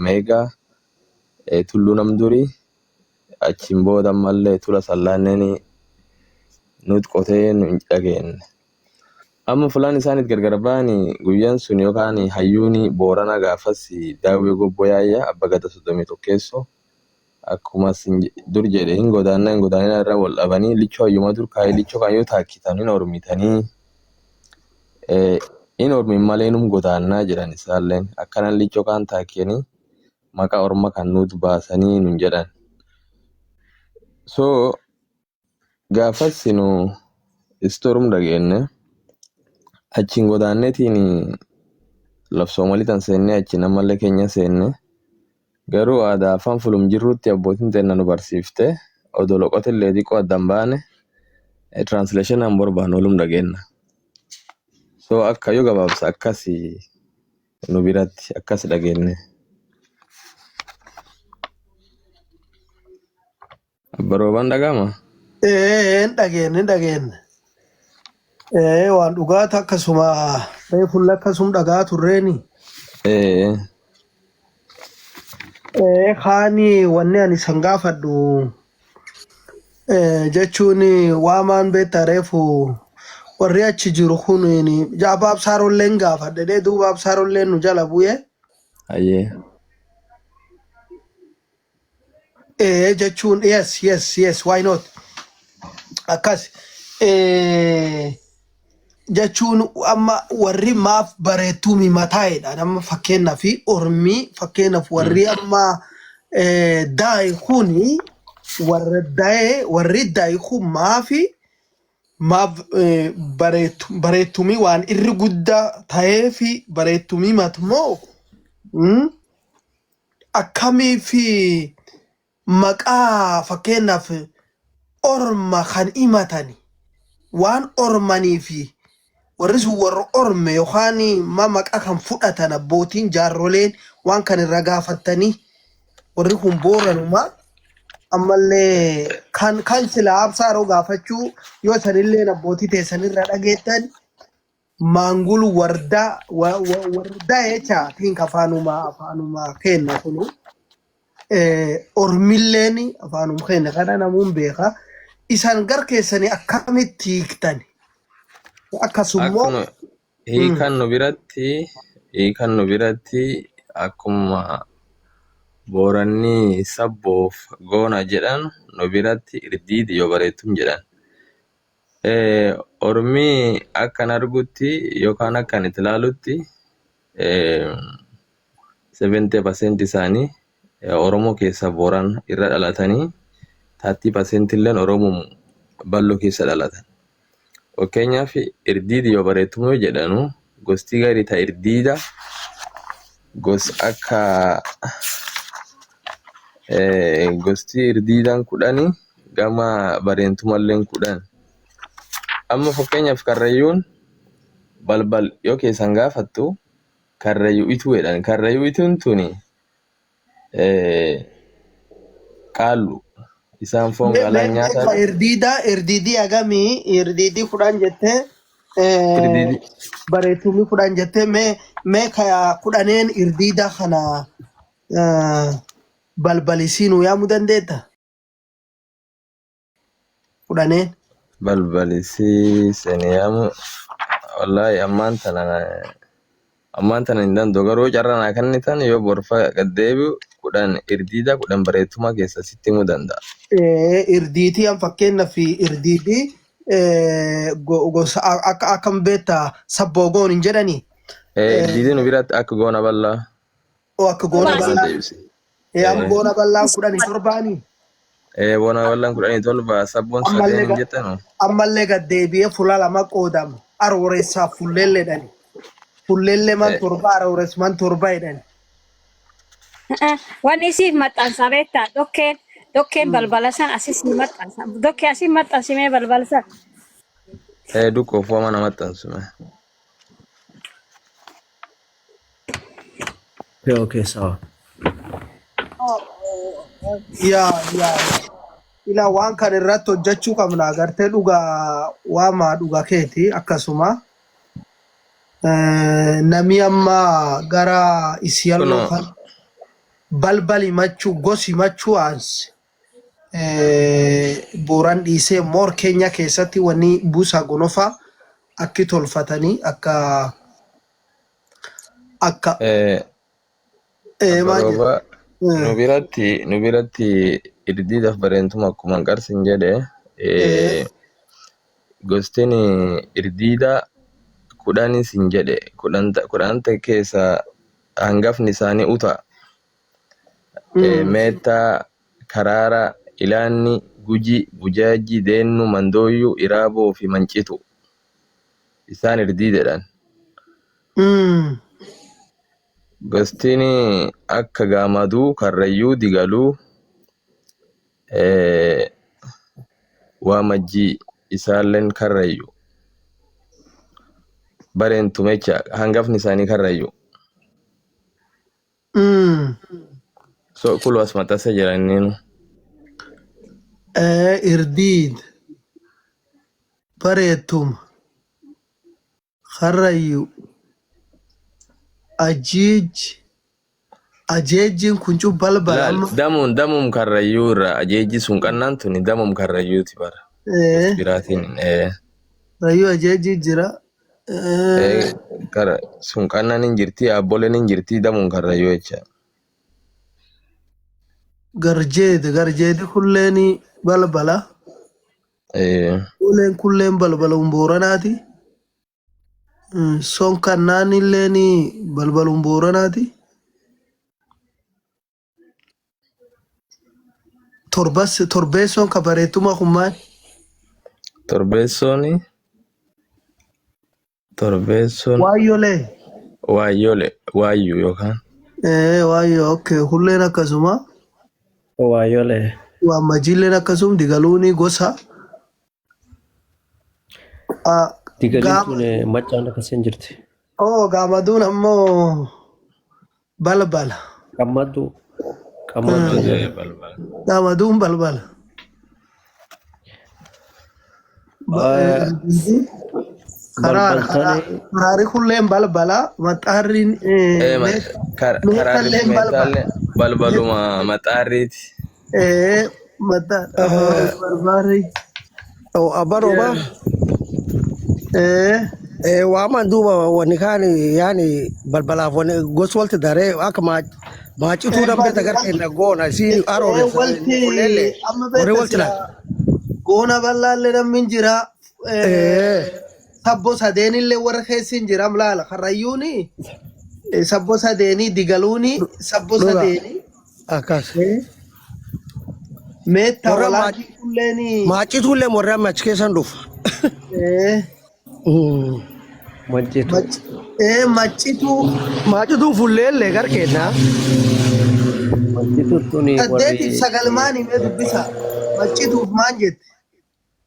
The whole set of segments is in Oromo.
Kakamega, Tulluu Namdurii, achiin booda ammallee Tula Sallaanneen nuti qotee nu hin dhageenye. Amma fulaan isaan itti gargar ba'anii guyyaan sun yookaan hayyuun Boorana gaafas Daawwee Gobboo Yaayyaa Abba Gada 31 akkuma dur jedhe hin godaannaa hin godaannaa irra wal dhabanii lichoo hayyuma dur kaayee lichoo kan yoo taakkitan hin hormitanii hin hormin malee num godaannaa jedhan isaalleen akkanan lichoo kaan taakkiyanii maqaa orma kan nuut baasanii nun jedhan. So gaafas nu istorum dhageenne achiin godaanneetiin laf Soomalii tan seennee achiin ammallee keenya seenne garuu aadaa afaan fulum jirrutti abbootiin teenna nu barsiifte odoo loqotillee xiqqoo addan baane translation an barbaannu walum dhageenna. So akka yoo gabaabsa akkasi nu biratti akkas dhageenne. Abba Roobaan dhaga'ama? Ee, hin dhageenne, hin dhageenne. Ee, waan dhugaata akkasuma reefulle akkasum dhagaa turreeni. Ee, Ee, kaani wanni ani san gaafadhu jechuun waamaan beektaa reefu warri achi jiru kun jaaba absaarolleen gaafadhe dhee duuba absaarolleen nu jala bu'e. Hayyee. Ee jechuun yes, yes, yes, why not, akkas jechuun amma warri maaf bareettuu mataa'edha amma fakkeenyaaf ormii fakkeenyaaf warri amma daa'i kuni warra daa'e warri daa'i kun maafi maaf bareettumii waan irri guddaa ta'eefi bareettumii matmoo akkamii fi maqaa fakkeenyaaf orma kan himatani waan ormanii fi warri sun warra orme yookaan ma maqaa kan fudhatan abbootiin jaarroleen waan kan irra gaafatanii warri kun booranuma ammallee kan kan sila absaaroo gaafachuu yoo sanillee abbootii teessanirra dhageettan maangul wardaa wardaa jecha think afaanuma kenna kunu ormilleen afaanuma kenna kana namuun beeka isan gar keessanii akkamitti hiiktan akkasummoo Akkuma hiikan nu biratti akkuma Booranni sabboof goona jedhan nu biratti irdiidi yoo bareettum jedhan. Ormi akkan argutti yookaan akkan itti ilaalutti 70% isaanii Oromoo keessa Booran irra dhalatanii 30% illeen Oromoo bal'oo keessa dhalatan. Fakkeenyaaf irdiidi yoo bareettum yoo jedhanu gosti gari ta irdiida gos akka gosti irdiidaan 10 gama bareentumalleen 10. Amma fakkeenyaaf Karrayyuun balbal yoo keessan gaafattu Karrayyuu ituu jedhan. Karrayyuu ituun tuni qaallu isaan foon qaalaa hin nyaatan. Irdiida irdiidii hagamii irdiidii 10 jettee Irdiidii bareetumii 10 jettee mee kudhaneen irdiida kana balbalisii nuu yaamuu dandeetta? Kudhaneen. Balbalisii seeniyaamu wallaahi ammaan tana hin danda'u garuu carraa naa kennitan yoo borfa gad deebi'u 10 irdiida 10 bareettuma keessa sitti himuu danda'a. Irdiitii an fakkeenyaaf irdiitii gosa akka akkam beektaa sabboogoon hin jedhanii. Irdiitii nu biratti akka goona bal'aa. Akka goona Goona bal'aa. deebise. Amma goona bal'aan 17ni. Goona bal'aan 17 sabboon sadeen hin jettanu. Ammallee gad deebi'ee fuula lama qoodama. Arooreessaaf fulleellee jedhani. Fulleellee man 7 arooreess man 7 jedhani. Wanni isiif maxxansa beektaa dhokkeen balbala san asis ni maxxansa. Dhokkee asii maxxansimee balbala san. Dukkoof waama nama maxxansume. Okay, sawa. Yaa ila waan kan irratti hojjechuu qabna agartee dhugaa waama dhuga keeti akkasuma nami amma gara isiyalloo Kunoo kan Balbal himachuu gos himachuu aanse. Booran dhiisee moor keenya keessatti wanni buusaa gonofaa akki tolfatanii akka akka maal jedhu Abbarooba nu biratti irdiidhaaf bareentuma akkuma qarsin jedhe gostiin irdiida 10 sin jedhe 10 ta'e keessa hangafni isaanii uta Meettaa, Karaara, Ilaanni, Guji, Bujaajji, Deennu, Mandooyyuu, Iraaboo fi Mancitu isaan irdiidedhan. Gostiin akka Gaamaduu, Karrayyuu, Digaluu, Waamajjii isaalleen Karrayyuu. Bareentu mecha hangafni isaanii Karrayyuu. So kulo as maxxansa jiraniinu. Irdiid bareettuma Karrayyuu ajiij ajeejjiin kun cuf balbala Laal amma. Damuun damuum Karrayyuu irraa ajeejji sun qannaan tuni damum Karrayyuuti bara. Gosti biraatiin Rayyuu ajeejjii jira. Sun qannaan hin jirti, abboleen hin jirti, damuun Karrayyuu jecha. Garjeedi garjeedi kulleen balbala. Uleen kulleen balbalum Booranaati. Son kannaan illeen balbalum Booranaati. Torbas torbeessoon ka bareettuma kun maal? Torbeessoon torbeessoon Waayyolee. Waayyole waayyuu yookaan Waayyoo, okay, hulleen akkasuma. Waayyolee. Waammajiilleen akkasuma digaluuni gosa. Ah, Digaliin gaama tun maccaan akkasiin jirti. Oh, gaamaduun ammoo balbala. Qammadduu. Qammadduu jedhan. Balbala. Gaamaduun balbala. Karaara Balbaltanii karaari kulleen balbala maxxaarriin Karaarri meetalleen balbala. meetaallee balbaluma maxaarriiti. Barbaarri. Oh, abba rooba. Waamaan duuba wanni kaan yaani balbalaaf wanni gosa walti daree akka maacituu dambee tagar kenna goona isiin arooressa Walti kulleellee amma warri beekta walti sila laal. Goona bal'aallee namni hin jira. Sabbo sadeenillee warra keessi hin jira laala karrayyuuni sabbo sadeenii digaluuni sabbo Dhuga sadeenii akkas. Meettaa Warra walaakii kulleeni maacituullee warri amma achi keessan dhufa. Mancitu. Maccituu. Maacituun fulleellee gar kenna. Mancitu tuni warri 8f 9 maan himee dubbisa. Maccituuf maan jette?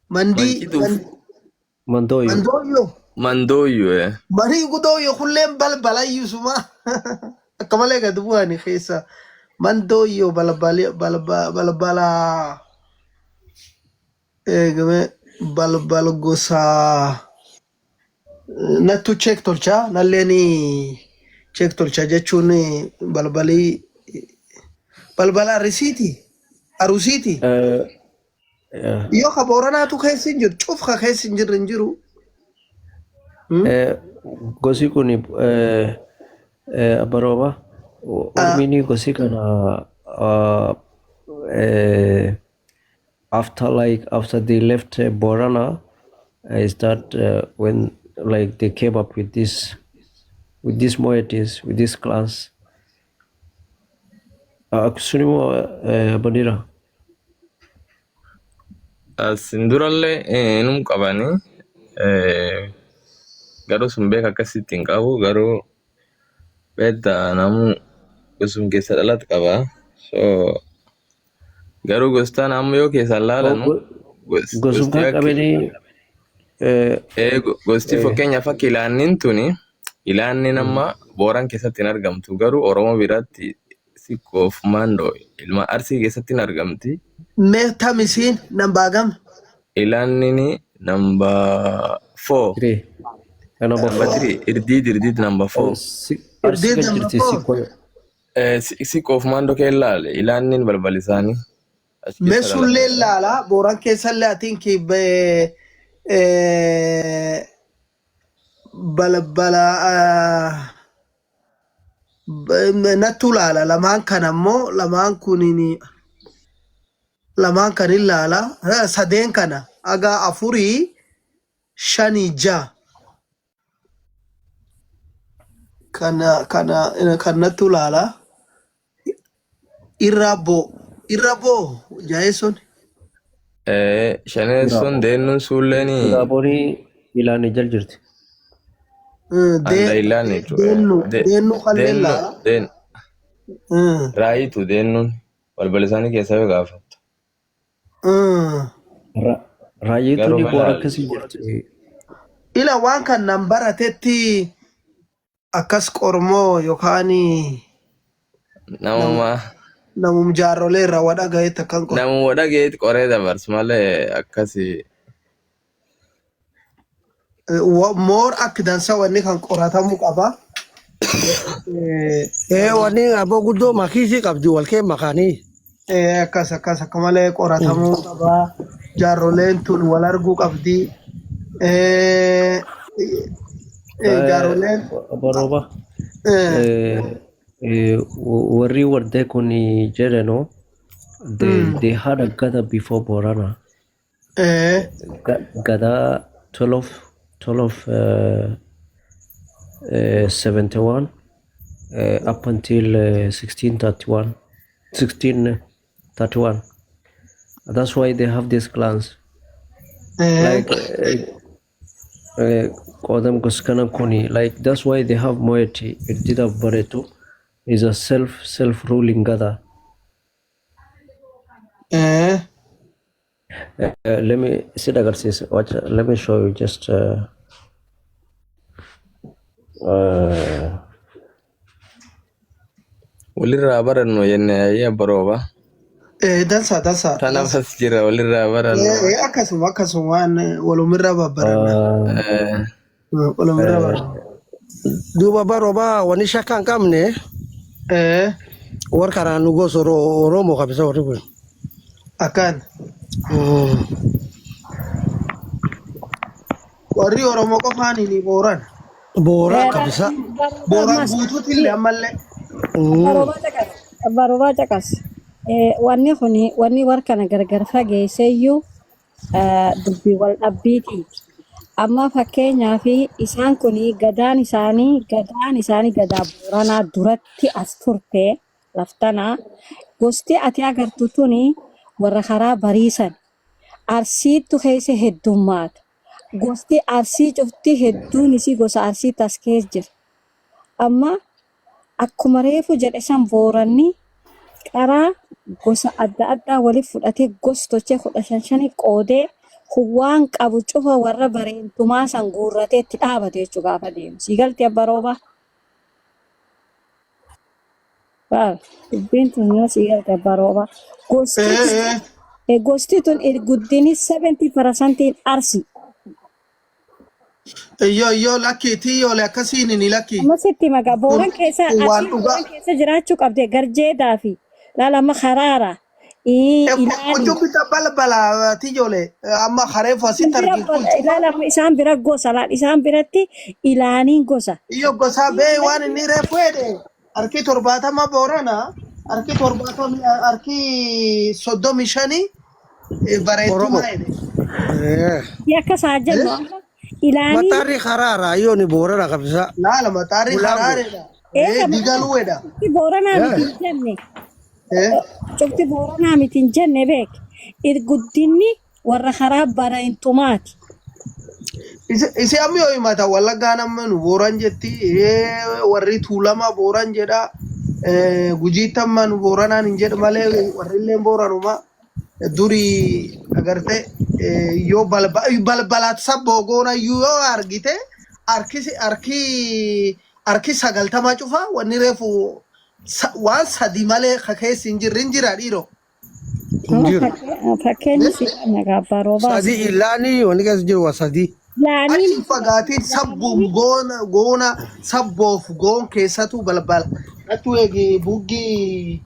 Mandii Mancituuf Mandooyyuu. Mandooyyoo. Mandooyyuu. Marii gudooyyoo kulleen balbalayyuu suma. Akka malee gad bu'ani keessa. Mandooyyoo balbala balbala eegame balbal gosa nattu check tolcha nalleeni check tolcha jechuun balbalii balbala arisiiti arusiiti. Yoo ka Booranaatu keessa hin jiru cuf ka keessa hin jirre hin jiru. Gosi kun abarooba ormiin gosi kana after like after they left Borana is that when like they came up with these moieties, with these clans sunimo Bandira. Asin durallee num qabanii garuu sun beeka akkasitti hin qabu, garuu beektaa namuu gosum keessa dhalatu qaba. So garuu gostaan amma yoo keessaan laalanu Gosum gosti kan akka qabanii gosti fakkeenyaaf akka ilaannin tuni ilaannin amma Booran keessatti hin argamtu, garuu Oromoo biratti Sikkoof Maandoo ilma Arsii keessatti hin argamti. Mee tamisiin nambaa gam? Ilaannin number 4. Three. Number Number 4. 3, irdiid number 4. Arsii Irdiid kan number jirti 4. Sikkoo. Siqoof maandoo kee ilaale ilaanniin balbal isaanii achi keessa Mesullee dhalatan. laala Booran keessallee atiin balbala nattu laala lamaan kan ammoo lamaan kunin lamaan kan hin laala sadeen kana aga afurii shanii ja'a kana kana kan nattu laala irra boo jaa'ee sun. Shaneen sun deennuun suulleen Iraaboonii ilaani jal jirti. anda ilaanni jechuudha. Deennu deennu kallee Deennu laala. deen raayitu deennuun balbal isaanii keessaa yoo gaafattu. Raayyeetuun Garuu boora ilaali. akkasii jirti. Ila waan kan nan baratetti akkas qormoo yookaan Namuma namum jaarrolee irraa waa dhagayetti akkan qor. namuma dhageetti qoree dabarsu malee akkasii. Moor akka dansa wanni kan qoratamuu qaba. Wanni aboo guddoo makiisii qabdi wal kee makaanii. Akkas akkas akka malee qoratamuu qaba. Jaarroleen tun wal arguu qabdi. Jaarroleen Barooba. Warri wardee kun jedhanu they had a gada before Borana. Gada 12 71 up until 1631 1631. That's why they have these clans. Like Qodam Goskana Kuni, like that's why they have moiety. Irdida Baretu is a self ruling gada. Let me see the Watch. Let me show you just. Walirraa barannu jenne ayya barooba. Dansa dansa Tanaaf dansa. as jira walirraa barannu. Akkasuma akkasuma waan walumirra babbaranna. Walumirra baranna. Duuba barooba wanni shakka hin qabne warra kanaan nu gosa Oromoo qabisa warri kun. Akkaan. Warri Oromoo qofaan hin Booran. Booraa qabisa. Booran guutuutti illee ammallee. Baroobaa caqas. Baroobaa caqas. Wanni kun wanni warra kana gargar fageesseeyyuu dubbii wal dhabbiitiiti. Amma fakkeenyaaf isaan kun gadaan isaanii gadaa Booranaa duratti as turte laftanaa gosti ati agartu tuni warra karaa bariisan Arsiittu keessa heddummaata. Gosti Arsii cufti hedduun isii gosa Arsii tas keessa jira. Amma akkuma reefu jedhe san Booranni qaraa gosa adda addaa walitti fudhatee gos tochee 15 5 qoodee waan qabu cufa warra bareentumaa san guurratee itti dhaabate jechuu gaafa deemu. Sii galti abba roobaa? Waaw, dubbiin tun yoo sii galte abba roobaa. Gosti tun gosti tun guddinni 70%iin Arsii. Iyyoo iyyoo lakki tiyyoolee akkasiin ni lakki. Amma sitti maqaa Kun Booran keessa kun waan Arsiin dhugaa. Booran keessa jiraachuu qabde garjeedaa fi laala amma karaara ilaali. Qucubbita balbala tiyyoolee amma kareefu asitti Bira argin kun cufa. ilaala amma isaan bira gosa laal isaan biratti ilaaniin gosa. Iyyoo gosa bee waan inni reefu jedhe harki 70 Boorana harki 70 harki 35 Oromoo. bareettuma jedhe. Akka isaa jennu amma ilaanii Mataarri karaara yoo ni Boorana qabisa. Laala mataarri Bulaango. karaaredha. Eega Digaluudha. cufti Booranaa miti hin jenne cufti Booranaa miti hin jenne beek guddinni warra karaa bareentumaati. Isi amma yoo himata Wallaggaan amma nu Booran jetti warri Tuulamaa Booran jedha Gujiitti amma nu Booranaan hin jedhu malee warri illee Booranuma durii agarte yoo balbalaat sabboo goona iyyuu yoo argite harki harki harki 90 cufa wanni reefu waan sadi malee ka keessa hin jirre hin jira dhiiroo. Hin jiru. Fakkeenyi si qabna gaabbaa roobaa. Sadi ilaanii wanni keessa jiru waa sadi. Laaniin Achi fagaatiin sabbuun goona goona sabboof goon keessatu balbala. Attu eegi buggii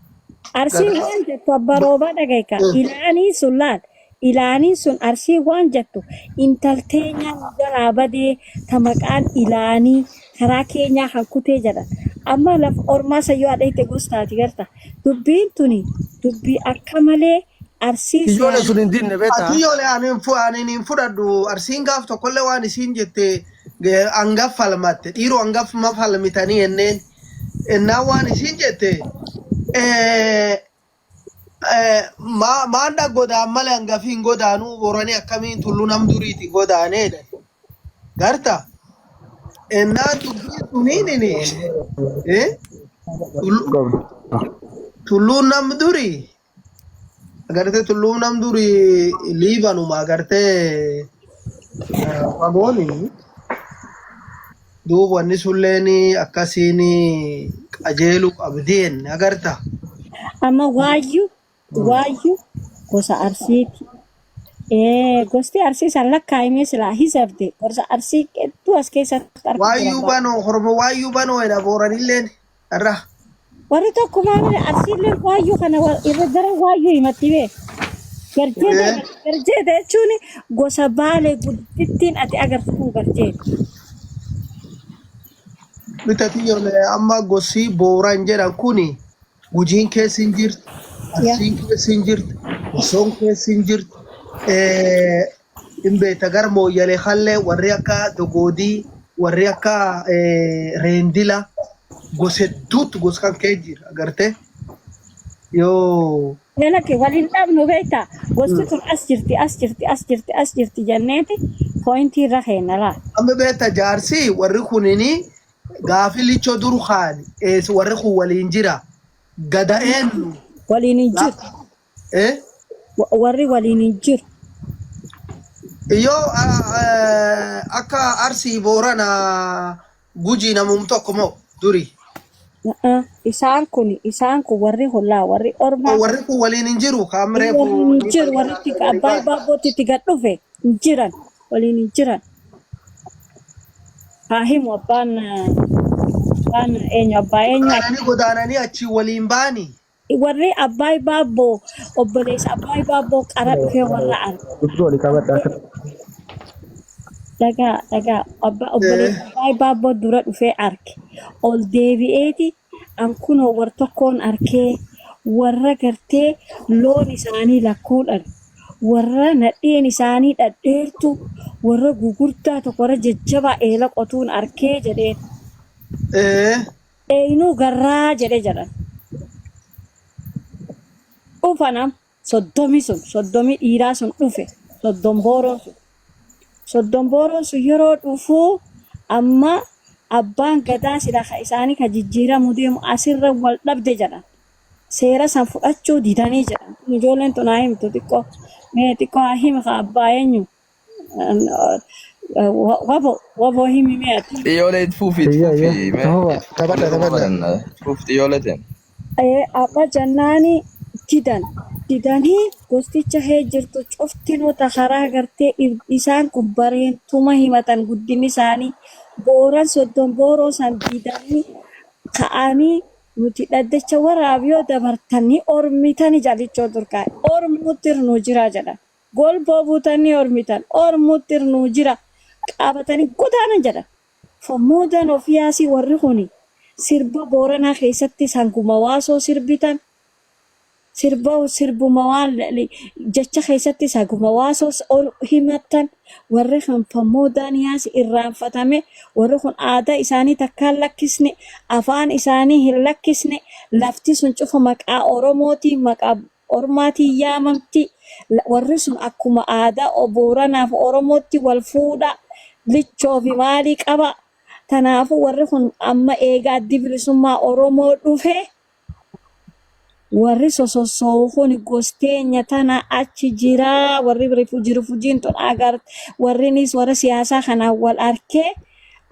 Arsiin gadaa. waan jettu abbaa roobaa dhagaika. Ilaanii sun laal. Ilaaniin sun arsii waan jettu intalteenyaa nu jalaa badee ta maqaan ilaanii karaa keenyaa kan kutee jedhan. Amma lafa ormaa sayyoo adheete gostaati garta. Dubbiin tuni dubbii akka malee arsii Ijoollee siyaasa. sun hin dinne beektaa? Ati yoole ani hin fudhadhu arsiin gaaf tokkollee waan isiin jette hangaf falmatte dhiiroo hangaf ma falmitanii enneen ennaan waan isiin jette maandha godaan malee hangafii hin godaanuu boranii akkamiin tulluu nam duriiti godaaneedha. Garta ennaan dubbiin suniin tulluun nam durii agartee tulluun nam durii liibanuma agartee fagooni duub wanni sulleen akkasiin qajeeluu qabdeen agarta. Amma waayyuu waayyuu gosa arsiiti. Gosti arsii san lakkaa'imee silaa hisabde gosa arsii hedduu as keessatti argu Waayyuu jira. banoo hormo waayyuu banoo jedha booranilleen irra. Warri tokko maal arsiillee waayyuu kana irra gara waayyuu himatti bee. Garjeeta garjeeta jechuun gosa baalee guddittiin ati agartu kun garjeeta. Bitati amma gosi booran jedhan kuni Gujiin keessa hin jirtu, Arsiin keessa hin jirtu, Osoon keessa hin jirtu, hin beekta gara mooyyalee kallee warri akka Dogoodii, warri akka Reendila gosa hedduutu gosa kan kee jira agartee yoo Lalake waliin dhabnu beektaa gosti tun as jirti as jirti as jirti as jirti jenneeti poointii irra keenya laa. Amma beekta jaarsi warri kunini gaafi lichoo dur kaani warri kun waliin jira gada eenyu Waliin hin jiru. eh Warri waliin hin jiru. Yoo akka Arsii Boorana Gujii namum tokko moo duri. Isaan kun warri hollaa warri ormaa Warri kun waliin hin jiru kaam reefu waliin hin jiru warri itti abbaa baabbootti itti gad dhufe hin jiran waliin hin jiran. Haa himu abbaan eenyu abbaa eenyu Godaananii godaananii achi waliin baani. Warri abbaa baabboo obboleessa abbaa baabboo qara dhufee warra arge. Ibsu oli qabadhaa. Dhagaa dhagaa abbaa obboleessa abbaa baabboo dura dhufee arge. Ol deebi'eeti an kunoo war tokkoon arkee warra gartee loon isaanii lakkuudhaan warra nadheen isaanii dhadheertu warra gugurdaa tokko warra jajjabaa eela qotuun arkee jedheen. Eenyuu garraa jedhe jedhan. Dhufanam 30 sun 30 dhiiraa sun dhufe 30 booroon sun. 30 booroon sun yeroo dhufuu amma abbaan gadaa sila ka isaanii ka jijjiiramuu deemu asirra wal dhabde jedhan. Seera san fudhachuu didanii jedhan. Ijoolleen tun haa himtu xiqqoo. Mee xiqqoo haa himi ka abbaa eenyu. Wabo wabo himi mee ati. Xiyyoolee itti fufi itti Iyya iyya. fufi mee Tahuba itti fufi taphadha irra taphadha. baranna itti fufi xiyyoolee ta'e. Abba jannaani didan didanii gosticha hee jirtu cuftinuu ta karaa gartee isaan kun bareentuma himatan guddinni isaanii booran 30 booroo san didanii ka'anii nuti dhaddacha waraab yoo dabartanii ormitanii jalichoo durkaa ormuutti nu jira jedhan golboo buutanii ormitan ormuutti nu jira qabatanii godaanan jedhan. Fommuudan ofiyaasii warri kuni sirba booranaa keessatti sanguma waasoo sirbitan sirba sirbuma waan jecha keessatti saguma waasoo ol himatan warri kan fammuudaan yaasi irraanfatame warri kun aadaa isaanii takkaan lakkisne afaan isaanii hin lakkisne lafti sun cufa maqaa oromootii maqaa ormaatiin yaamamti warri sun akkuma aadaa booranaaf oromootti wal fuudha lichoo fi maalii qaba kanaafuu warri kun amma eegaa addi bilisummaa oromoo dhufe warri sosossoo'u kun gosteenya tana achi jira warri rifujiin tun agar warrinis warra siyaasaa kanaan wal arkee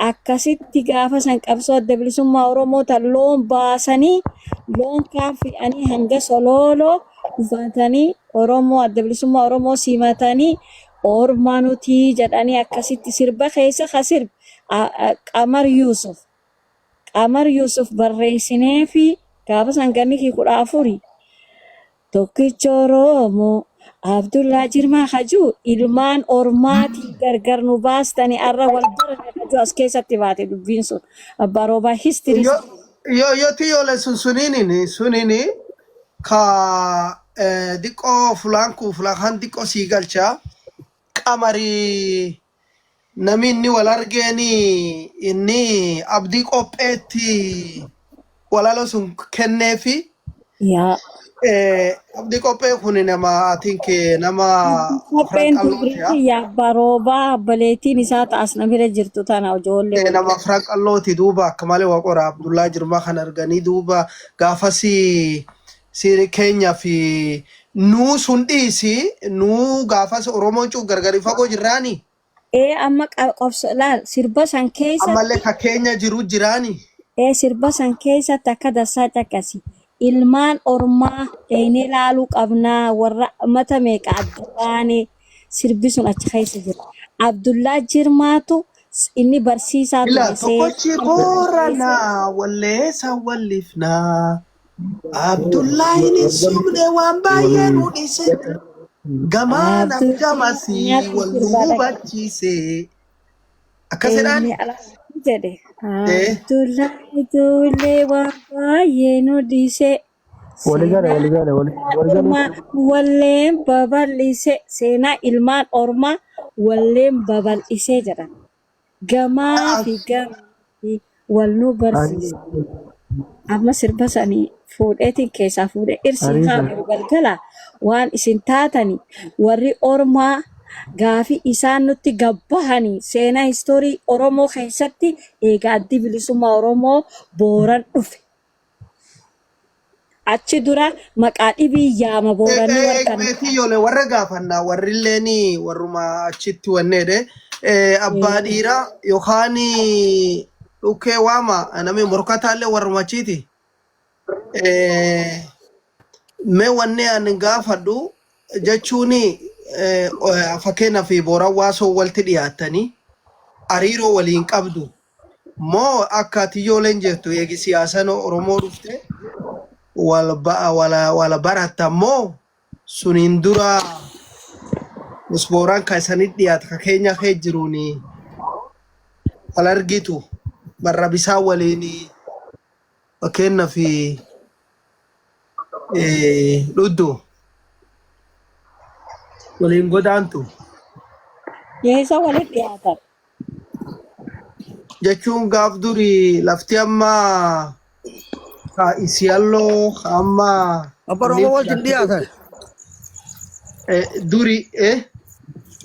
akkasitti gaafa san qabsoo adda bilisummaa oromoo tan loon baasanii loon kaan fe'anii hanga solooloo dhufatanii oromoo adda bilisummaa oromoo simatanii. Orma nuti jedhanii akkasitti sirba keessa ka sirbe Qamar Yuusuf. Qamar Yuusuf barreessinee fi gaafa san ganni kii 14 tokkicha Oromoo Abdullaa Jirmaa hajuu ilmaan ormaatii gargar nu baastanii arra wal baranne hajuu as keessatti baate dubbiin sun abbaa roobaa history. Yo yo yo tiyoole sun sunini ka diqqoo fulaan kun fulaan kan diqqoo sii galcha qamarii namni inni wal argeeni inni abdii qopheetti walalo sun kenneefi. Yaa. Abdii qophee kun nama, I think, nama afran Qopheen qallooti. dubriitti yaa abbaa roobaa abbaleetiin isaa ta'as na bira jirtu tana ijoollee wal Nama afran qallooti. Duuba akka malee waa qora Abdullaa Jirmaa kan arganii duuba gaafasi si keenya fi nuu sun dhiisi nuu gaafas Oromoon cuuf gargari fagoo jirraani. Ee, amma qabso laal sirba san keessatti Ammallee ka keenya jiru jiraani. Ee, sirba san keessatti akka dassaa caqasi. Ilmaan ormaa dheenee laaluu qabnaa warra mata meeqa adda baane sirbi sun achi keessa jira. Abdullaa Jirmaatu inni barsiisaa Ila ture tokkochi seera barreesse. Booranaa walleessa wallifnaa. Abdullaahin hin sumne waan baay'ee nu dhiise. Gamaanaaf Abdullaa gamasii nyaatu wal nu sirbaa dhaqe. hubachiise. Akkas jedhaan. Inni ala jedhe. Ee. Abdullaa ijoollee waan baay'ee nu dhiise. Walii gala, Seenaa walii gala, walii walii ormaa galuu. walleen babal'ise. Seenaa ilmaan ormaa walleen babal'isee jedhan. Gamaa fi gamii wal nu barsiise. Amma sirba sanii fuudheetiin keessaa fuudhee irsii Ariisa. kaa'u galgala waan isin taatani warri ormaa gaafi isaan nutti gabbahanii seenaa history Oromoo keessatti eega addi bilisummaa Oromoo booran dhufe. Achi dura maqaa dhibii yaama booranni warra kana. Meetiyyoolee warra gaafannaa warrilleen warruma achitti wanneedhe abbaa dhiiraa yookaan dhukkee waama namni morkataallee warruma achiiti. Mee wanni ani gaafadhu jechuun fakkeenyaaf booran waasoo walitti dhiyaatanii hariiroo waliin qabdu moo akka tiyyooleen jettu eegi siyaasaan Oromoo dhufte wal wal baratta moo suniin dura booraan kan isanitti dhiyaata ka keenya kee jiruun wal argitu barra bisaan waliin fakkeenyaaf dhuddu waliin godaantu? Eessa walitti dhiyaatan? Jechuun gaaf durii lafti amma ka Isiyalloo ka amma Abba Roobaa waltiin dhiyaatan. Duri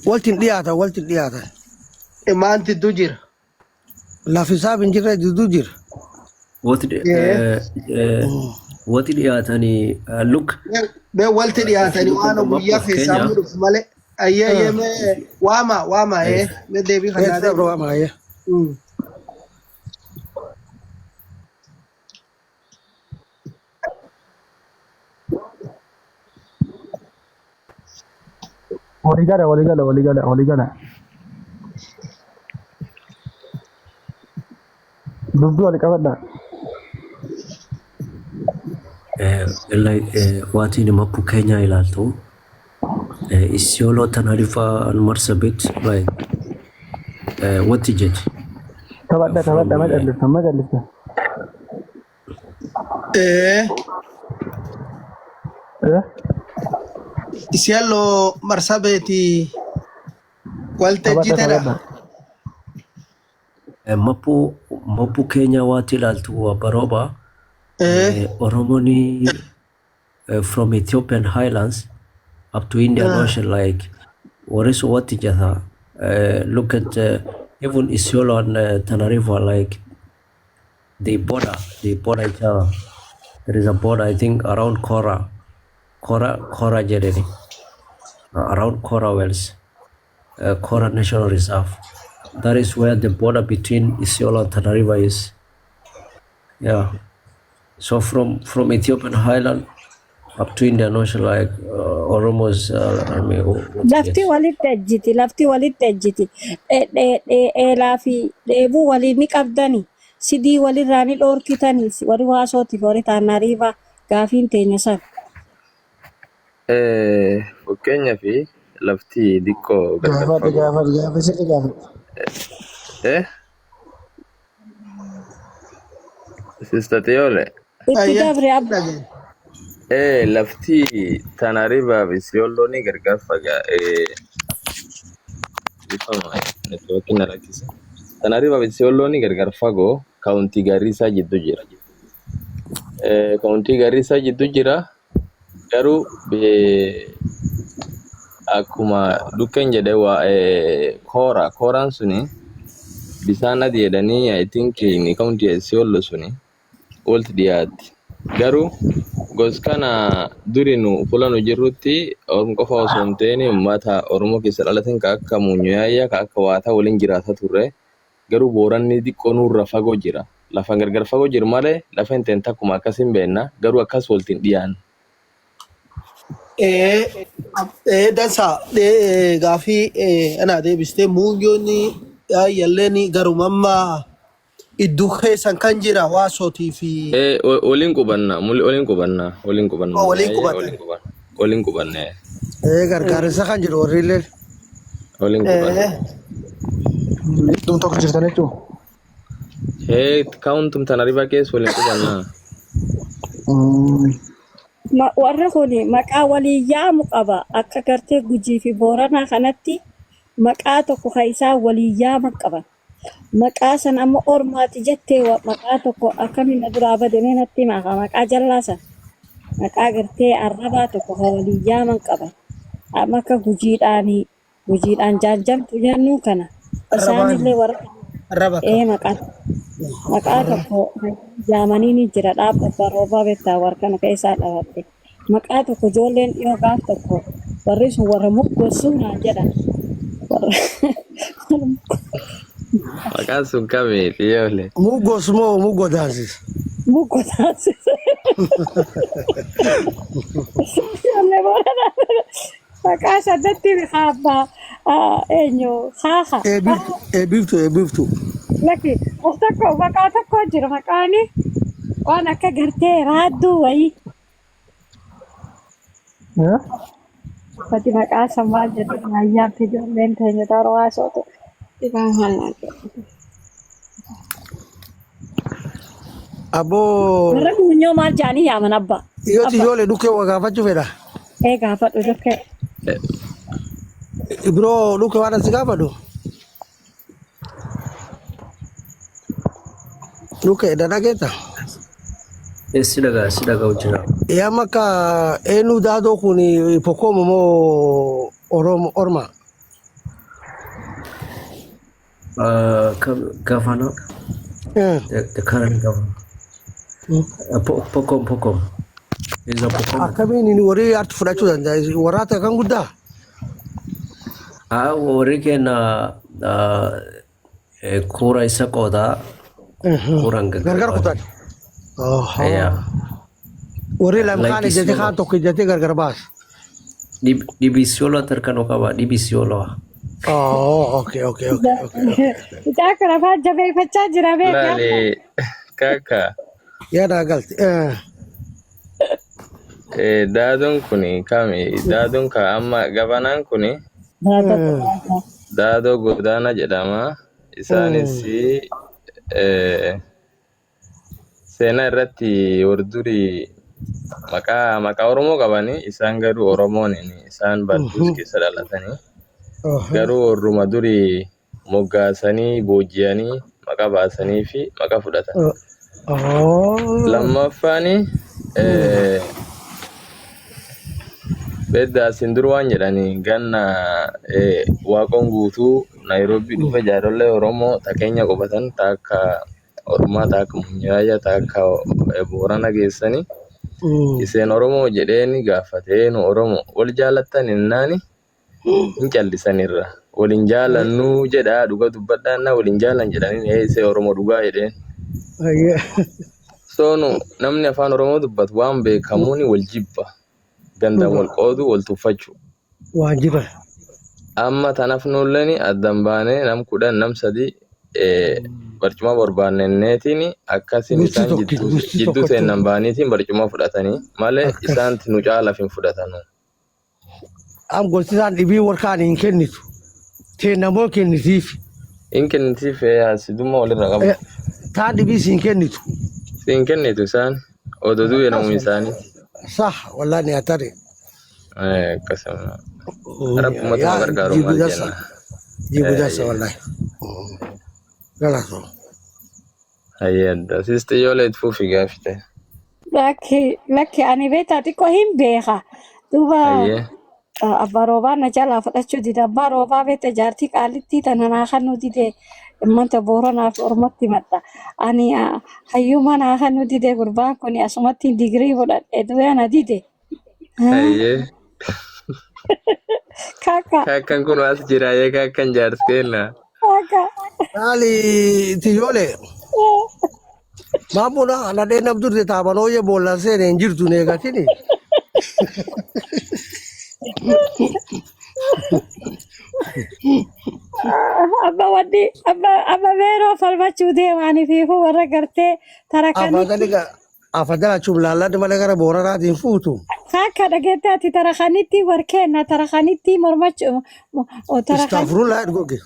Waltiin dhiyaatan, waltiin dhiyaatan. Maanti du jira. Lafi isaaf hin jirre jidduu jira. Wati dhiyaatanii, look. Mee walti dhiyaatanii waan guyyaa keessaa mudhuuf malee. Ayyee, ayyee, mee waama waama mee deebii kanaa Eessa deebii. Roobaa maayee. Walii gala, walii gala, walii gala, walii gala. Dubbii walii qabadha. Like waatiin mappu Kenya ilaaltu Isiolo, Tana River and Marsabit, like what is it? Taphadha, taphadha, From ma calliftan, ma calliftan. Eh? Isiyalloo Marsabeeti waltajjii Taphadha, tana. taphadha. Mappu Kenya waati ilaaltu Abaroba Oromoni from Ethiopian highlands up to Indian Ocean, like warri sun watti jata. Look at even Isiolo and Tana River, like they border each other. There is a border, I think, around Kora, Kora, Kora jedhani, around Kora Wells, Kora National Reserve. That is where the border between Isiolo and Tana River is. Yeah. So from Ethiopian highland Up to Indian Ocean, like Oromos, I mean, what Lafti yes. walitti ejjiti, lafti walitti ejjiti. Dheelaa fi dheebuu waliin ni qabdani. Sidii walirraa ni dhoorkitani. Warri waasootiif warri taanariifaa gaafiin teenya san. Fakkeenyaa fi lafti xiqqoo gargar Gaafadhu fagoo. gaafadhu gaafa sirri gaafadhu. Eh, Sista Xiyoole. Itti Ayyee dabre abba. dhageen. Lafti Tana River fi Isiyooloo ni gargar fagaa. Ifama networkiin na rakkisa. Tana River fi Isiyooloo ni gargar fagoo kaawuntii Garissa jidduu jira. Kaawuntii Garissa jidduu jira. Garuu akkuma dukkeen jedhe waa koora kooraan suni bisaan adii jedhanii, I think ni kaawuntii Isiyooloo suni walitti dhiyaatti. Garuu gos kana duri nu fuula nu jirrutti Oromoo qofa osoo hin ta'in uummata Oromoo keessa dhalatan ka akka Muunyoyaayyaa ka akka Waataa waliin jiraataa turre. Garuu Booranni xiqqoo nurra fagoo jira. Lafa gargar fagoo jiru malee lafa hin ta'in takkuma akkas hin beekna. Garuu akkas walitti hin dhiyaanne. Dansa gaafii ana deebistee muunyoon yaalleen garumammaa iddoo keessan kan jira waasootii fi Waliin qubanna, waliin qubanna, waliin qubanna. Waliin Muunyoyaayyaa qubatan. Waliin qubanna. Waliin qubanna. Gargaarsa kan jedhu warri illee. Waliin qubanna. Iddoo tokko jirtan jechuun. Kaawuntum Tana River keessa waliin qubanna. Warri kun maqaa walii yaamu qaba. Akka gartee Gujii fi Booranaa kanatti maqaa tokko kan isaan walii yaaman qaban. Maqaa san amma ormaati jettee maqaa tokko akkamiin na duraa bade, mee natti himaa kaa maqaa jallaa san. Maqaa gartee arrabaa tokko kan walii yaaman qaban. Amma akka Gujiidhaan jaanjamtu jennu kana. Arrabaan Isaanillee warra arraba ee akkam. Maqaa tokko yaamanii ni jira dhaabbata roobaa beektaa warra kana keessaa dhaabate. Maqaa tokko ijoolleen dhiyoo gaaf tokko warri sun warra muggosuu naan jedhan. Warra Maqaan sun kami Xiyoole? Muggos moo muggo daansis? Muggo taasisa. Ijoollee Booranaa maqaa sanatti haabbaa eenyu haaha. Eebbiftu eebbiftu eebbiftu. Lakki of tokko maqaa tokko jira, maqaani waan akka gartee raadduu wayii. Uffati maqaa san maal jedhu ayyaanti ijoolleen teenya toora waasootu. Ifaan maal jedhu. Abboo Warra muunyoo maal jedhanii yaaman abba? Yoo Abba. Xiyyoolee dhukkee waa gaafachuu fedha. Ee, gaafadhu dhukkee. Biroo dhukkee waan asi gaafadhu. Dhukkee dhadhageetta. Si dhagaa jira. Yaa akka eenyu daadoo kun Pokoomo moo Oromo Orma? Governor, the current governor. Pokom Pokom. Is a Pokom. Akkamiin inni warri arti fudhachuu danda'a? Warraata kan guddaa? Ah, warri keenya kuura isa qoodaa kuuraan Gargar kutan. Yeah. Warri lama kaan Like ijjatee kaan Isiolo. tokko ijjatee gargar baasa. Dhibi Isiolo tarkanoo qaba. Dhibi Isiolo. Oh, okay. Mucaa kana afaan jabeeffachaa jira beekaa. Laali kaka. Yaada galte. Daadoon kuni kami? Daadoon ka amma gabanaan kuni Daadoo Godaana jedhama. Isaanis seenaa irratti warri durii maqaa Oromoo qabani. Isaan garuu Oromoon isaan Badduus keessa dhalatanii. Garuu warruma durii moggaasanii booji'anii maqaa baasanii fi maqaa fudhatan. Lammaffaan bedda asin dur waan jedhanii ganna waaqoon guutuu Naayiroobii dhufe jaarollee Oromoo ta Keenya qubatan, ta akka Oromaa, ta akka Munyaayyaa, ta akka Boorana geessanii iseen Oromoo jedheeni gaafatee, nu Oromoo wal jaalattan innaani hin callisanirra. Waliin jaalannuu jedhaa, dhuga dubbadhaannaa waliin jaalan jedhanii, ee isee Oromoo dhugaa jedheen. So nu namni afaan Oromoo dubbatu waan beekamuuni wal jibba. Gandaan Dhuga. wal qoodu wal tuffachuu. Waajiba. Amma tanaaf nulleen addan baanee nam 10 nam 3 barcuma barbaannenneetiin akkasin Gosti isaan tokki jidduu gosti jidduu tokkochuu. seennan baaniitiin barcuma fudhatanii malee Akkas. isaanti nu caalaaf hin fudhatanu. Am gosti isaan dhibii warkaan hin kennitu. Teennamoo kennitiif. Hin kennitiif hasidummaa walirra qabu. Taan dhibii siin kennitu. Siin kennitu isaan odoo du'e namuma Akkasuma. isaanii. Sah wallahi ni hatari. Akkasuma. Rabbumatu nu Yaa gargaaru jibu maal dasa. jenna. Jibu dasa wallahi. Galatoo. Hayyee adda. Sisti yoo leet fuufi gaafite. Lakki lakki ani beektaa xiqqoo hin beeka. Duuba Hayyee. abbaa roobaa na jalaa fudhachuu dide. Abbaa roobaa beekta jaartii qaalittii tana naa kennuu dide. Ummata Booranaaf Oromootti madda. Ani hayyuma naa kennuu dide gurbaan kun asumatti digirii fudhadhe du'ee na dide. Hayyee. Kaka Kaakkan kun as jira yee kaakkan jaarsi kenna. kaka. Maali tiyyoole. Maamuna nadheen namtu taabanooyye boollaan seene hin jirtu neegatini. Abba wanni abba abba beeroo falmachuu deemaanii fiifuu warra gartee Afadhali tarakanitti ga afadhala chumlaalladhi malee gara booranaatiin fuutu. Akka dhageette ati tarakanitti warkeenna tarakanitti mormachuu tarakanitti Istaafurullah goge.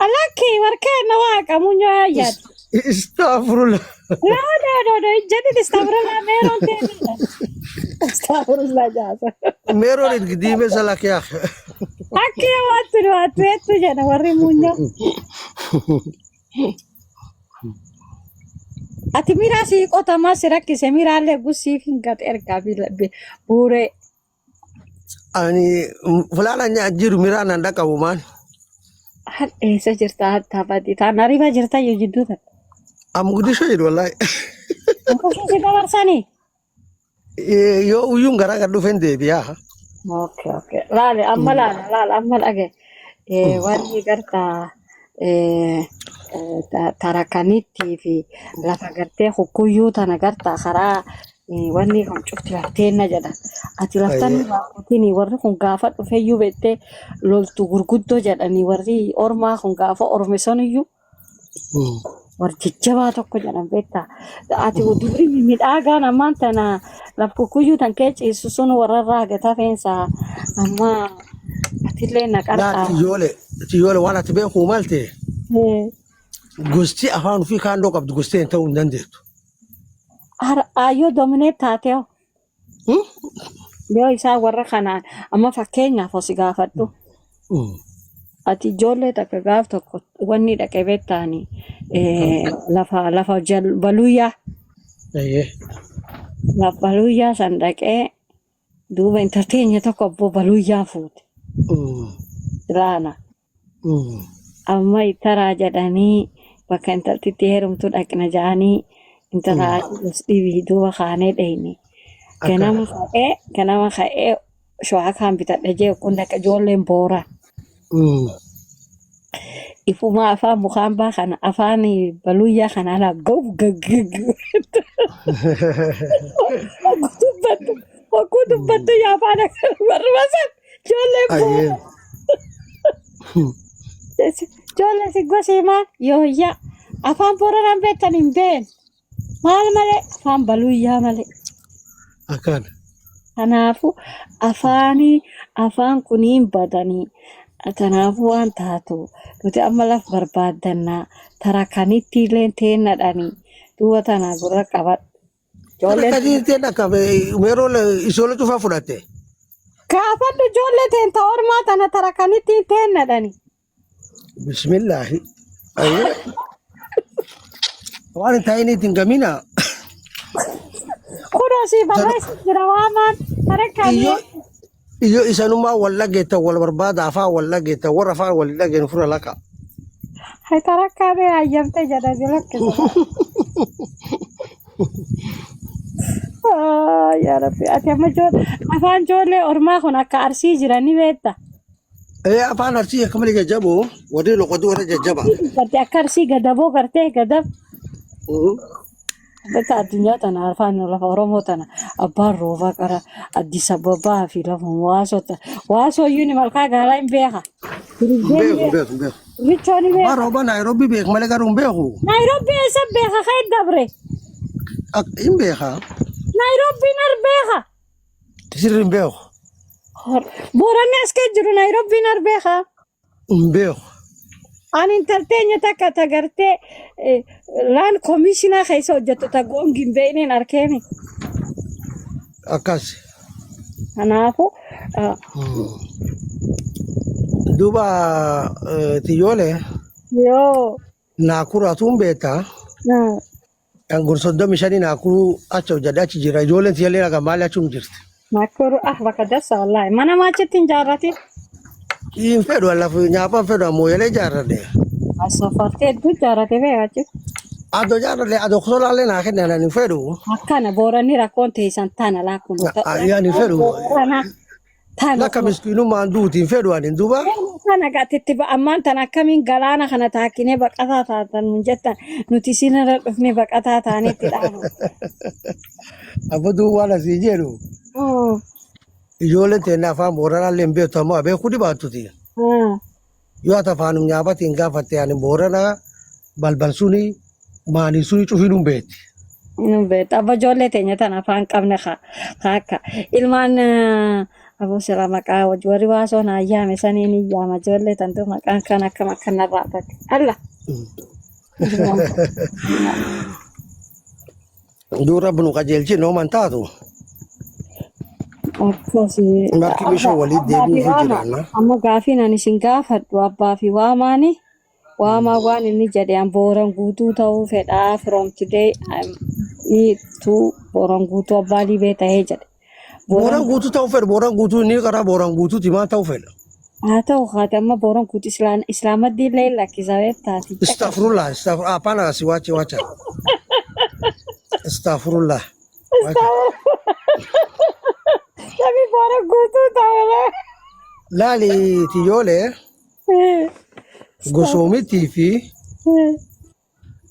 alakki warkeenna waaqa munyoo ayyaati. Istaafurullah. No no no no jedhin istaafurullah meeroon teemidha. Istaafurullah jaasa. Meeroon itti diimee salakee akka. Akki waattu nu waattu heettu jedha warri munyoo. Ati miraa sii qotamaa si rakkise miraallee gusiif hin gad ergaa buuree. Ani fulaana jiru miraan nan dhaqqabu maan. Eessa jirta hattaa badii taan ariifaa jirta yoo jidduu takka. Amma guddisoo jiru wallaahi. Akkasii si dabarsanii. Yoo uyyuun garaa gad dhufeen deebi'aa. Okay, okay. Laale amma laala laala amma dhage. Wanni gartaa tarakanittii fi lafa gartee hukkuyyuu tana gartaa karaa wanni kun cufti lafteenna jedha. Ati laftan irraa warri kun gaafa dhufeyyuu beektee loltu gurguddoo jedhanii warri ormaa kun gaafa orme saniyyuu warri jajjabaa tokko jedhan beektaa. Ati dubri midhaagaan ammaan tana laf kukkuyyuu tan kee ciisu sun warra irraa gataa feensa amma atillee na Laa qarqaara. tiyyoole tiyyoole waan ati beekuu malte gosti afaan ofii kaandoo qabdu gosti hin ta'uu hin dandeettu. Ayyoo dominee taatee yoo isaan warra kanaan amma fakkeenyaaf osi gaafadhu. Ati ijoollee takka gaaf tokko wanni dhaqee beektaani lafa lafa baluyyaa lafa baluyyaa san dhaqee duuba intalteenya tokko abboo baluyyaa fuute laana. Amma taraa jedhanii bakka intaltitti heerumtu dhaqna jedhanii intala as dhibii duuba kaanee dheyne. Ganama ka'ee shawaa kaan bitadha jee kun dhaqa ijoolleen boora. Ifuma afaan mukaan baa kana afaan baluyyaa kana alaa gau gaggaggu. Wagguu dubbattu yaa afaan akkana barbasan ijoolleen boora. Ijoollee si gosiimaa yooyyaa afaan booranaan beektan hin been. Maal malee afaan baluyyaa malee. Akkaan. Kanaafuu afaanii afaan kuniin badanii kanaafuu waan taatu nuti amma laf barbaaddannaa tarakanitti illee teennadhanii duuba tana gurra qabadhu. Ijoolleen Tarakanii teen akka meeroo isoole cufaa fudhatte. gaafadhu ijoollee teenta ormaa tana tarakanitti teennadhanii. Bismillaahi. Waan hin taa'in ittiin gamina. Kunoo si barreessi jira waamaan tarakanii. Iyyoo iyyoo isanumaa wal dhageettan wal barbaada afaan wal dhageettan warra afaan wal dhageen fura laqa. Hay tarakkaanee hayyamte jedhanii lakkisa. Yaa Rabbi ati amma afaan ijoollee ormaa kun akka arsii jiran ni beekta. Afaan arsii akka malee jajjaboo warri loqotu warra jajjaba. Gartee akka arsii gadaboo gartee gadab. Bakka addunyaa tana afaan lafa Oromoo tana abbaan roobaa qara Addis Ababaa fi lafa waasota. Waasoo iyyuu ni malkaa gaalaa hin beeka. Hin Hin beeku hin beeka. beeku hin beeku. Richoo ni Abbaan beeka. roobaa Naayiroobii beeku malee garuu hin beeku. Naayiroobii eessa beeka kan dabre? Hin beeka. Naayiroobiin ar beeka. Sirri hin beeku. Booranni as kee jiru Naayiroobiin ar beeka. Hin beeku. Ani intalteenya takka tagartee laan komishinaa keessa hojjettu ta goongi hin beekneen arkeemi. Akkas. Kanaafuu Duuba tiyyoolee yoo naakuraatuun beektaa. Angur 35 naakuruu achi hojjedhe achi jira. Ijoolleen tiyyaallee nagaa maali achum jirti. Nakuru ah bakka dassa wallahi mana maachitti hin jaarratin. Hin fedhu lafa nyaaphaan fedhu ammoo yalee jaarradhe. Asofartee hedduu jaarrate bee achi. Adoo jaarradhe adoo kusolaallee naa kennan ani hin fedhu. Akkana booranni rakkoon teessan tana laakkun. Ani hin fedhu. Tana tana Lakka miskiinummaan duuti hin fedhu ani duuba. Kana gatitti ammaan tan akkamiin galaana kana taakinee baqataa taatan nun jettan nuti isinirra dhufnee baqataa taanetti dhaabu. Abbo duuba waan asii jedhu. Ijoolleen teenya afaan booranaallee hin beektu ammoo abeekuu dhibaattuti. Yoo ati afaanum nyaapatiin gaafatte ani booranaa balbal suni maanii suni cufiin hin beekti. Nu beektu abba ijoollee teenya tan afaan qabne akka ilmaan aboo sila maqaa warri waasoo naa yaame saniin hin yaama ijoollee tantu maqaan kan akkam akka narraa bate. Alla. Dura bunu qajeelchi nooman taatu. Akkasii. Marki bishoo walii Abbaa fi deebi'uuf waama. jiraanna. Amma gaafiin ani isin gaafadhu abbaa fi waamaani. Waamaa waan inni jedhe an booran guutuu ta'uu fedhaa from today I'm to booran guutuu abbaa liibee ta'ee jedhe. Booran Booran guutuu ta'uu fedha. Booran guutuu inni karaa booran guutuuti maal ta'uu fedha? haa ta'u haati amma booran guutuu islaamaddi illee lakkisa beektaati. Astaghfirullah, astaghfirullah. Hapana, si wache wacha. Astaghfirullah. Wacha. Namni booran guutuu ta'uu Laali tiyyoolee gosoomitii fi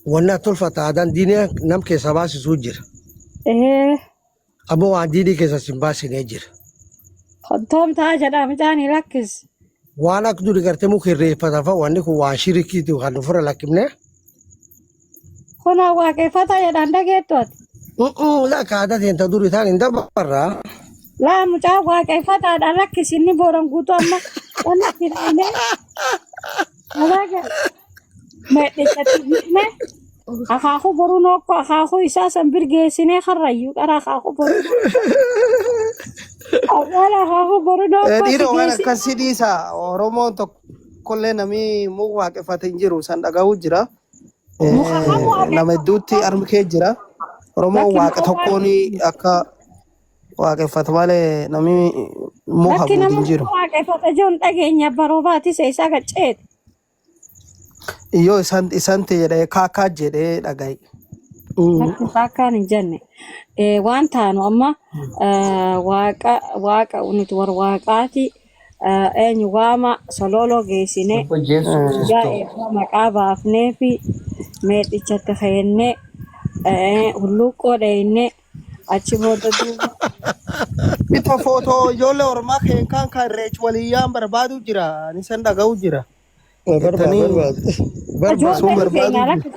wanna tolfata aadaan diinii nam keessa baasisuu jira. Ammoo waan diinii keessa sin baasinee jira. Toomtaa jedha mucaan lakkis. Waan akka duri gartee muka irreeffatan fa'a wanni kun waan shirikiiti kan ofirra lakkifne. Kunoo waaqeffata jedhaan dhageettu ati. Lakka aadaa teenta duri taan hin dabarraa. Laa mucaa waaqeffataadha lakkis inni booran guutuu amma wanni itti dhaabnee medhichatti bitne akaakuu boruu nookko akaakuu isaa san birgeessinee karrayyuu qara akaakuu boruu awwaala akaakuu boruu nookko si Dhiiroo waan geessi. akkasii dhiisa. Oromoon tokkollee namni muka waaqeffate hin jiru. San dhaga'uu jira. Muka kam Nama hedduutti waaqeffata? armi kee jira. Oromoon Lakki waaqa muka tokkoon waaqeffata. akka waaqeffatu malee namni muka Lakki guutu nama hin jiru. muka waaqeffata jiruun dhageenya baroobaati seesaa gacceeti. Iyyoo isaan isanti jedhee kaakaa jedhee dhaga'i. Lakki akkaan hin jenne. Waan taanu amma waaqa waaqa nuti warra waaqaati eenyu waama sololoo geessine Obbo Jeesu guyyaa Kiristoo. eebbaa maqaa baafnee fi meedhichatti keennee hulluuqqoo dheeynee achi booda duuba Bita footoo ijoollee Oromaa keenkaan kan irreechi waliyyaan barbaadu jira. Ani san dhaga'u jira. Barbaad Jettanii barbaad barbaad. sun ijoollee ni barbaadu beeyna jira. lakki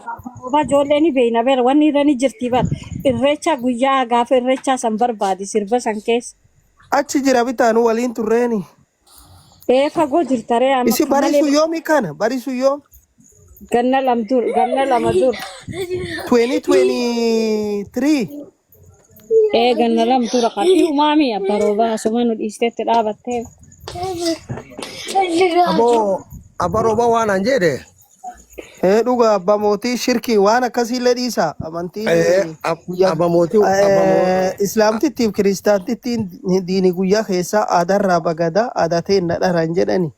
roobaa ijoollee ni beeyna beera wanni irra ni jirti bar irreecha guyyaa gaafa irreechaa san barbaadi sirba san keessa. Achi jira bitaanu waliin turreeni. Ee fagoo jirta ree amma Isi akka malee barisu yoomi kana? Barisu yoom? ganna lam dur ganna lama dur 2023. ee ganna lam dura kan dhi'umaami abba roobaa asuma nu dhiisteetti dhaabattee. Aboo abba roobaa waan an jedhe. Ee dhuga abbaa mootii shirkii waan akkasiillee dhiisa. Amantiin guyyaa Abba mootii abba mootii. islaamtittiif kiristaantittiin diini guyyaa keessaa aadaarraa bagada aadaa ta'e na dharaan jedhani.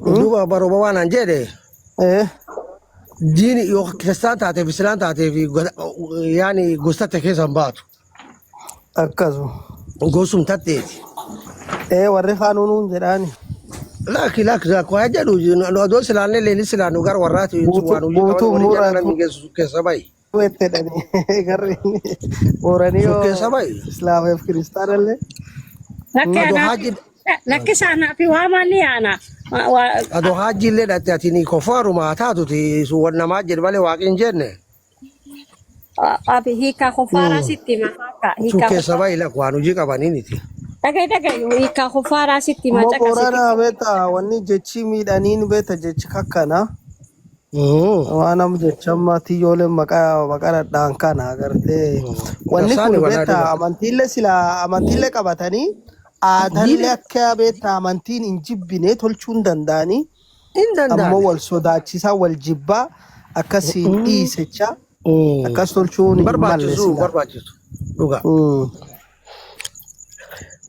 Duuba abba roobaa waan an jedhe. Ee Diini yoo kiristaan taateef islaam taateef yaani gostatte keessa hin baatu. akkasu. Gosum tatteeti. Ee warri kaanuun jedhaani. Lakki lakki lakki waa jedhu nu adoo silaanne leenni silaannu gara warraati Guutuu waan hojii qaban guutuu walii jala muraatu namni geessu keessa bahi. Wette garri Booranii Sun yoo keessa bahi. Islaamaaf kiristaanallee. Lakki Adoo anaa haaji lakki isaanaa fi waamaan ni yaana. Adoo haaji illee dhatte ati ni kofaaruma haa taatuti sun wan namaa jedhe malee waaqni hin jenne. Abi hiikaa kuffaaraa sitti hima akka Sun hiikaa keessa kuffaaraa. bahi lak waan hojii qabaniiniti. Dhagahi dhagahi hiikaa kuffaaraa sitti hima Ammoo caqasi. Booranaa beektaa wanni jechi miidhaniin beekta jechi kakkana. Waan amma jecha amma tiyyooleen maqaa maqaa dhadhaan kana agartee. Wanni Dabsaani kun walaa beektaa dhuga. Amantiillee sila amantiillee qabatanii aadaallee Diina akka beektaa amantiin hin jibbine tolchuu hin danda'anii. Hin Ammoo danda'ani. Wal sodaachisaa wal jibbaa akkasiin dhiisecha akkas tolchuun hin malle Barbaachisu sila. Barbaachisu. Dhuga.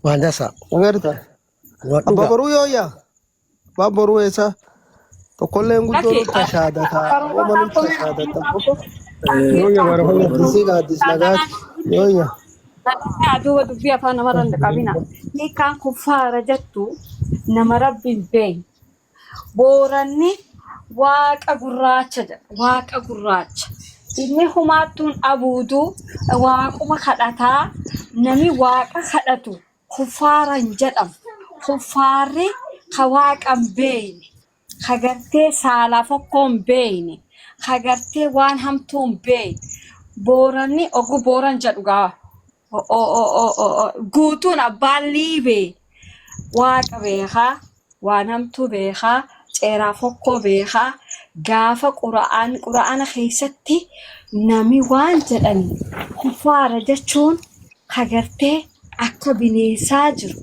Waan dasa. Agarta. Waan Abba dhuga. boruu yooyyaa. Abbaa boruu eessa? Tokkolleen guddoo Lakki nutti tashaadata. Ooma nutti tashaadata. Yooyya baara. Gaddisii gaaddis nagaati. Yooyya. Duuba dubbii afaan namarra hin qabina. Hiikaan kuffaara jettu nama rabbi hin beekne. Booranni waaqa gurraacha jedha. Waaqa gurraacha. Inni humaattuun abuudu waaquma kadhataa nami waaqa kadhatu kuffaara hin jedhamu. Kuffaarri ka waaqa hin beekne. Ka gartee saalaa fokkoo hin beekne. Ka gartee waan hamtuu hin beekne. Booranni oguu booran jedhu gaa. Guutuun abbaan liibee waaqa beekaa, waan hamtuu beekaa, ceeraa fokkoo beekaa, gaafa qura'aan qura'aana keessatti nami waan jedhan kuffaara jechuun kagartee akka bineensaa jiru,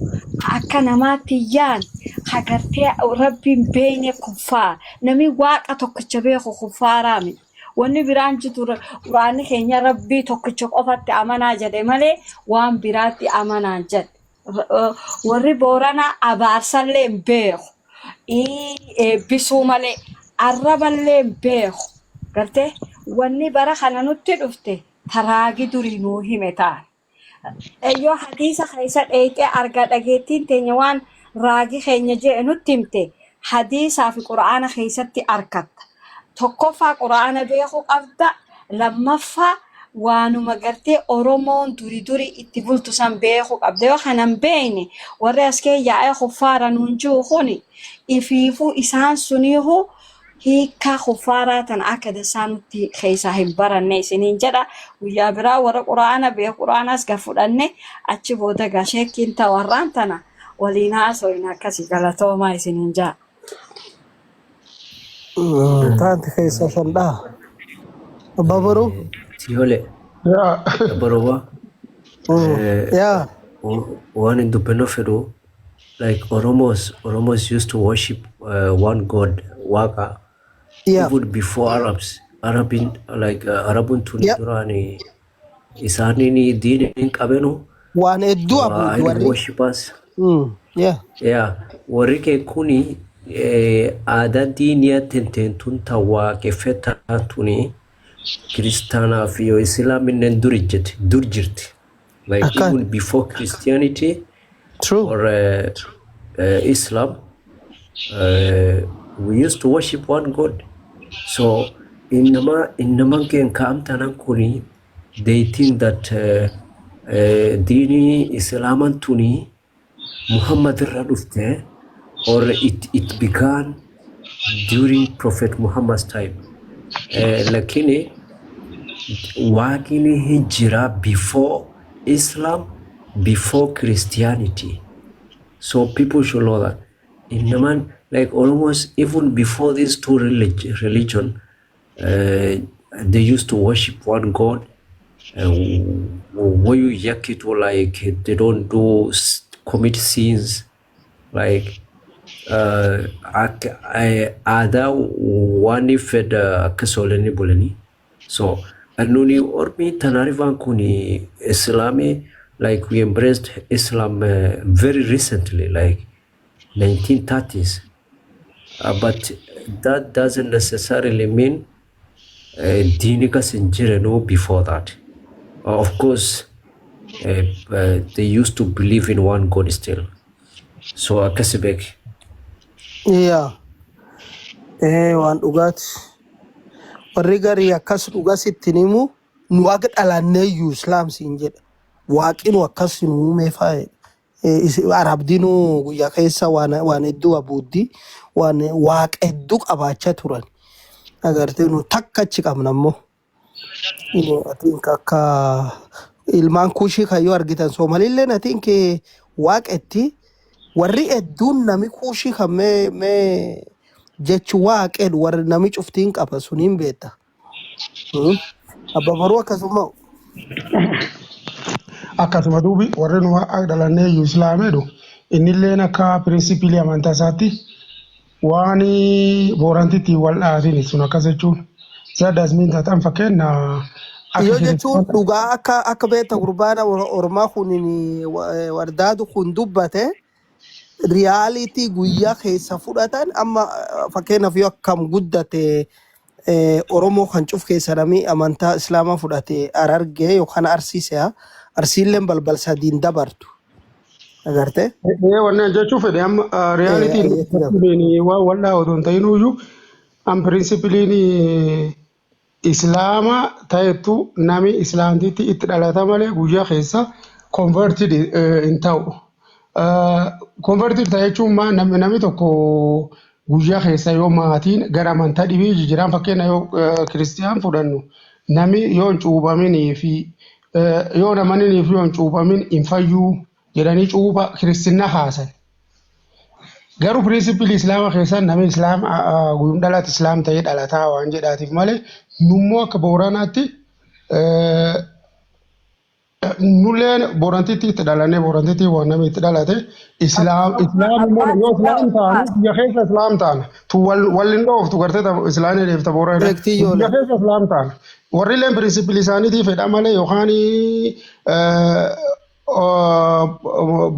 akka namaatti hin yaane, kagartee rabbiin beekne kuffaara. Nami waaqa tokkicha beeku kuffaaraa miti. Wanni biraan jiru quraanni keenya rabbii tokkicha qofatti amanaa jedhe malee waan biraatti amanaa hin jedhe. Warri Booranaa abaarsallee hin beeku. Eebbisuu malee arraballee hin beeku. Gartee wanni bara kana nutti dhufte taraagi durii nuu hime ta'a. Yoo hadiisa keessa dheeyxee argaa dhageettiin teenya waan raagi keenya jee nutti himte hadiisaa fi qura'aana keessatti argatta. Tokkoffaa qura'aana beekuu qabda. Lammaffaa waanuma gartee Oromoon duri duri itti bultu san beekuu qabda. Yoo kana hin beekne warri as kee yaa'ee kuffaara nuun jiru kuni ifiifuu isaan suniihu hiikkaa kuffaaraa tana akka dansaa nutti keessaa hin baranne isiniin jedha. Guyyaa biraa warra quraana beeku quraanaas gad fudhanne achi booda gaa sheekkiin ta'u har'aan tana waliin haasoyin akkasii galatoomaa isiniin jedha. Taanti keessa shan dhaha. Abbaa boruu. Tiyole, Yaa. Baroba, Yaa. waan hin dubbannu fedhu, like Oromos used to worship one God, Waaqa, even before Arabs. Arabin, like Arabun tuni duraani isaaniin diina hin qabenu, Waan hedduu waa abuuti idol warri. worshippers. Yeah. Yeah, warri kee kuni aadaa diiniyaa tenteentun ta waaqeffataa tuni kiristaanaa fi yoo islaamilleen dur ijjete dur jirti. Like Akkaan. even before Christianity or Islam, we used to worship one God. So innama innaman keen ka'amtanan kuni they think that diinii islaaman tuni Muhammad irra dhufte or it began during Prophet Muhammad's time. Lakini waaqni hin jira before Islam, before Christianity. So people should know that. Innaman like almost even before these two religion, they used to worship one God. Wayu yakitu like they don't do commit sins like aadaa waan fedha akkas oolanii bulanii. So nuni ormi Tanaarifaan kun Islaamii, like we embraced Islam very recently, like 1930s, but that doesn't necessarily mean diini kas hin jiranu before that. Of course, they used to believe in one God still. So akkasi beek. Yaa. Waan dhugaati. Warri garii akkas dhugas ittiin himu, nu akka dhalanneeyyuu islaam siin jedha. Waaqni nu akkas nu uumee faa'e. Arabdiinuu guyyaa keessa waan hedduu abuuddi, waan waaqa hedduu qabaachaa turan. Agartee, nu takka achi qabna ammoo. I think akka ilmaan Kuushii kan yoo argitan, Soomaliilleen, I think waaqa itti warri hedduun nami Kuushii kan mee jechi waaqeen warri nami cuftiin qaba suniin beekta. Abba baruu akkasuma. Akkasuma duubi warri nu dhalannee iyyuu islaameedhu, innilleen akka principle amantaa isaatti waan Boorantitti wal dhaatin sun akkas jechuun. That does mean that an fakkeenya akka Yoo jechuun kiristaana dhugaa akka beekta, gurbaana ormaa kun wardaadu kun dubbate, reality guyyaa keessa fudhatan. Amma fakkeenyaaf yoo akkam guddate, Oromoo kan cuf keessa namni amantaa Islaamaa fudhate Harargee yookaan Arsii se'a. Arsiilleen balbal sadiin dabartu. Agartee? Ee, wanni an jechuu fedhe amma realityn Ayyeetti dabartu. waan wal dhaa otoo hin ta'inuyyuu, an principleiin Islaama ta'ettu nami Islaamtitti itti dhalata malee guyyaa keessa converted hin ta'u. Converted ta'e jechuun maa namni tokko guyyaa keessa yoo maatiin gara amantaa dhibii jijjiiraan, fakkeenya yoo kiristiyaan fudhannu, nami yoo hin cuuphaminii fi yoo namanini fi yoo hin cuuphamin hin fayyuu jedhanii cuupha kiristinnaa haasan. Garuu principle Islaama keessaa namni Islaam guyyum dhalate Islaam ta'ee dhalataa waan jedhaatiif malee, nummoo akka Booranaatti nulleen Boorantitti itti dhalannee, Boorantitti waan namni itti dhalate Islaam. Islaam immoo yoo Islaam taanu biyya keessa Islaam taana, tu wal wal hin dhooftu gartee, Islaanii deefta Boorana Beektii biyya yoola. keessa Islaam taana. Warri illeen principle isaaniitii fedha malee yookaan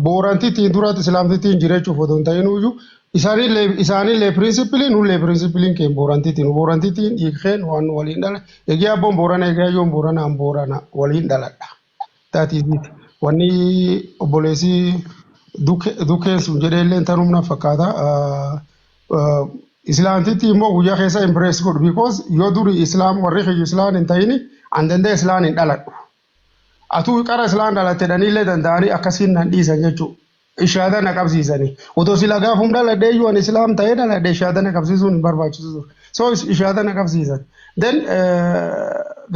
Boorantittiin duratti Islaamtittiin jireechuuf otoo hin ta'inuyyuu, isaanillee principle, nullee principleiin keenya Boorantittiin, Boorantittiin hiikeen waan waliin dhala. Eegee abboon Boorana, eegee ayyoon Boorana, an Boorana waliin dhaladha. That is it. Wanni obboleessi dukkeen sun jedhee illee tanumna fakkaata. Islaamtitti immoo guyyaa keessa embrace godhu, because yoo duri Islaam warri kiyyu Islaam hin ta'ini, an danda'e Islaam hin dhaladhu. Atuu qara Islaam dhalatte dhaniillee danda'anii akkasiin nan dhiisan jechuudha. Ishaada na qabsiisanii. Otoo sila gaafum dhaladhee iyyuu ani Islaam ta'ee dhaladhe, ishaada na qabsiisuun hin barbaachisu ture. So ishaada na qabsiisan. Then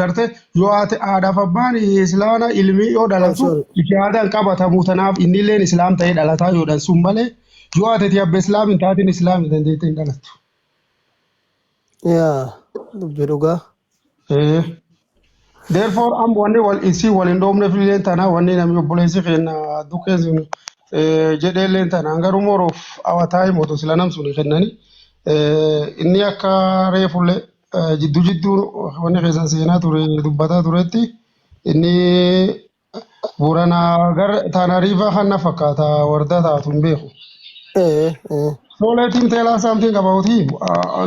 gartee yoo ati haadhaaf abbaan Islaana, ilmi yoo Oh, dhalatu sorry. ishaada hin qabatamu, tanaaf innilleen Islaam ta'ee dhalataa yoodhan sun malee, yoo ati abba Islaam hin taatin Islaam hin dandeettee hin dhalattu. Yaa, dubbii dhugaa. Therefore am wanni wal isii wal hin dhoofneef illee tana, wanni namni obboleessi keenya dukkeen sun jedhee illee tana, garuu more of our time otoo sila nam sun kennani, inni akka reefullee jidduu jidduu wanni keessan seenaa ture dubbataa turetti, inni Booranaa gara Taanariifaa kan na fakkaata, warda taatu hin beeku. So let him tell us something about him.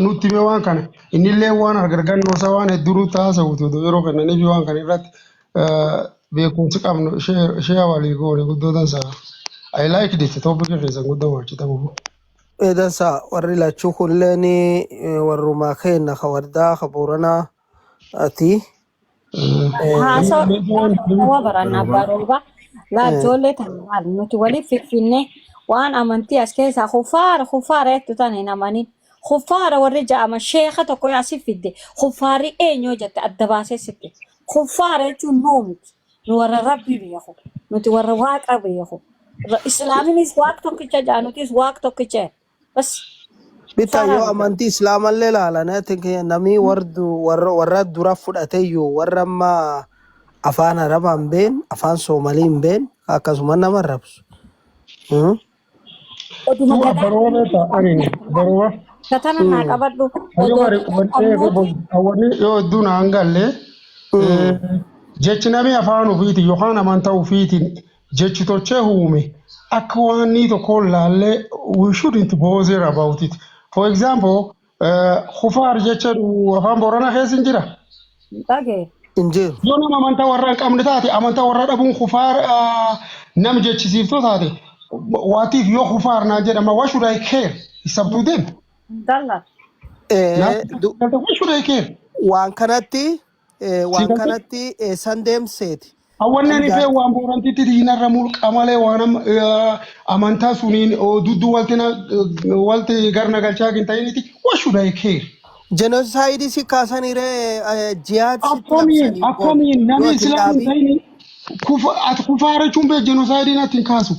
Nutti hime waan kana. Innillee waan argannoo isaa waan hedduu nutti haasa'uuti odoo yeroo kennaniif waan kana irratti beekumsi qabnu ishee walii goone guddoo dansa. I like this topic keessan guddoo hojjetamu. Dansa, warri lachuu kunilleen warrumaa keenya ka wardaa ka Booranaa ati. Haasawa baranna abbaa Rooba. Laa, ijoollee tana maal nuti waliif fiffinne, waan amantii as keessaa kufaara kufaara jettu tan hin amanin. Kufaara warri ja'ama, sheeka tokko yoo asii fidde, kufaarri eenyoo jette adda baasee sitti. Kufaara jechuun nuu miti. Nu warra Rabbi beeku. Nuti warra Waaqa beeku. Islaaminis Waaq tokkicha ja'a, nutis Waaq tokkicha. Bas. Bitta Kufaaraa yoo miti. Amantii Islaamallee ilaalan, I think namni wardu warra dura fudhateyyuu, warra amma afaan Arabaa hin beekne, afaan Soomalii hin beekne, akkasuma nama rabsu. Oduma Tu gadaa abbarooba ta'aniin abbarooba. Katana naa qabadhu. Hayyoo Odoo gari gadaa qabnuuti. wanni yoo hedduu na hangalle, jechi namni afaan ofiitiin yookaan amantaa ofiitiin jechi tochee uume akka waan inni tokko laallee, we shouldn't bother about it. For example, kufaar jecha afaan Booranaa keessa hin jira. Dhagee. Hin jiru. Yoo nama amantaa warra hin qabne taate, amantaa warra dhabuun kufaar nam jechisiiftoo taate, waatiif yoo kufaar naan jedhama, what should I care? It's up to them. Dalla. Why should I care? Waan kanatti Si waan galte? kanatti eessan deemseeti. Hawwanni Kan ani fee waan boorantitti diinarra mulqa malee waan amantaa suniin duddu walti walti garna galchaa hin ta'initi. What should I care? Genocide si kaasaniiree jihaad sitti Akkamiin labsanii boon akkamiin yoo namni ati hin islaam hin dhaabiin. ta'ini kufa ati kufaara jechuun bee genocide natti hin kaasu.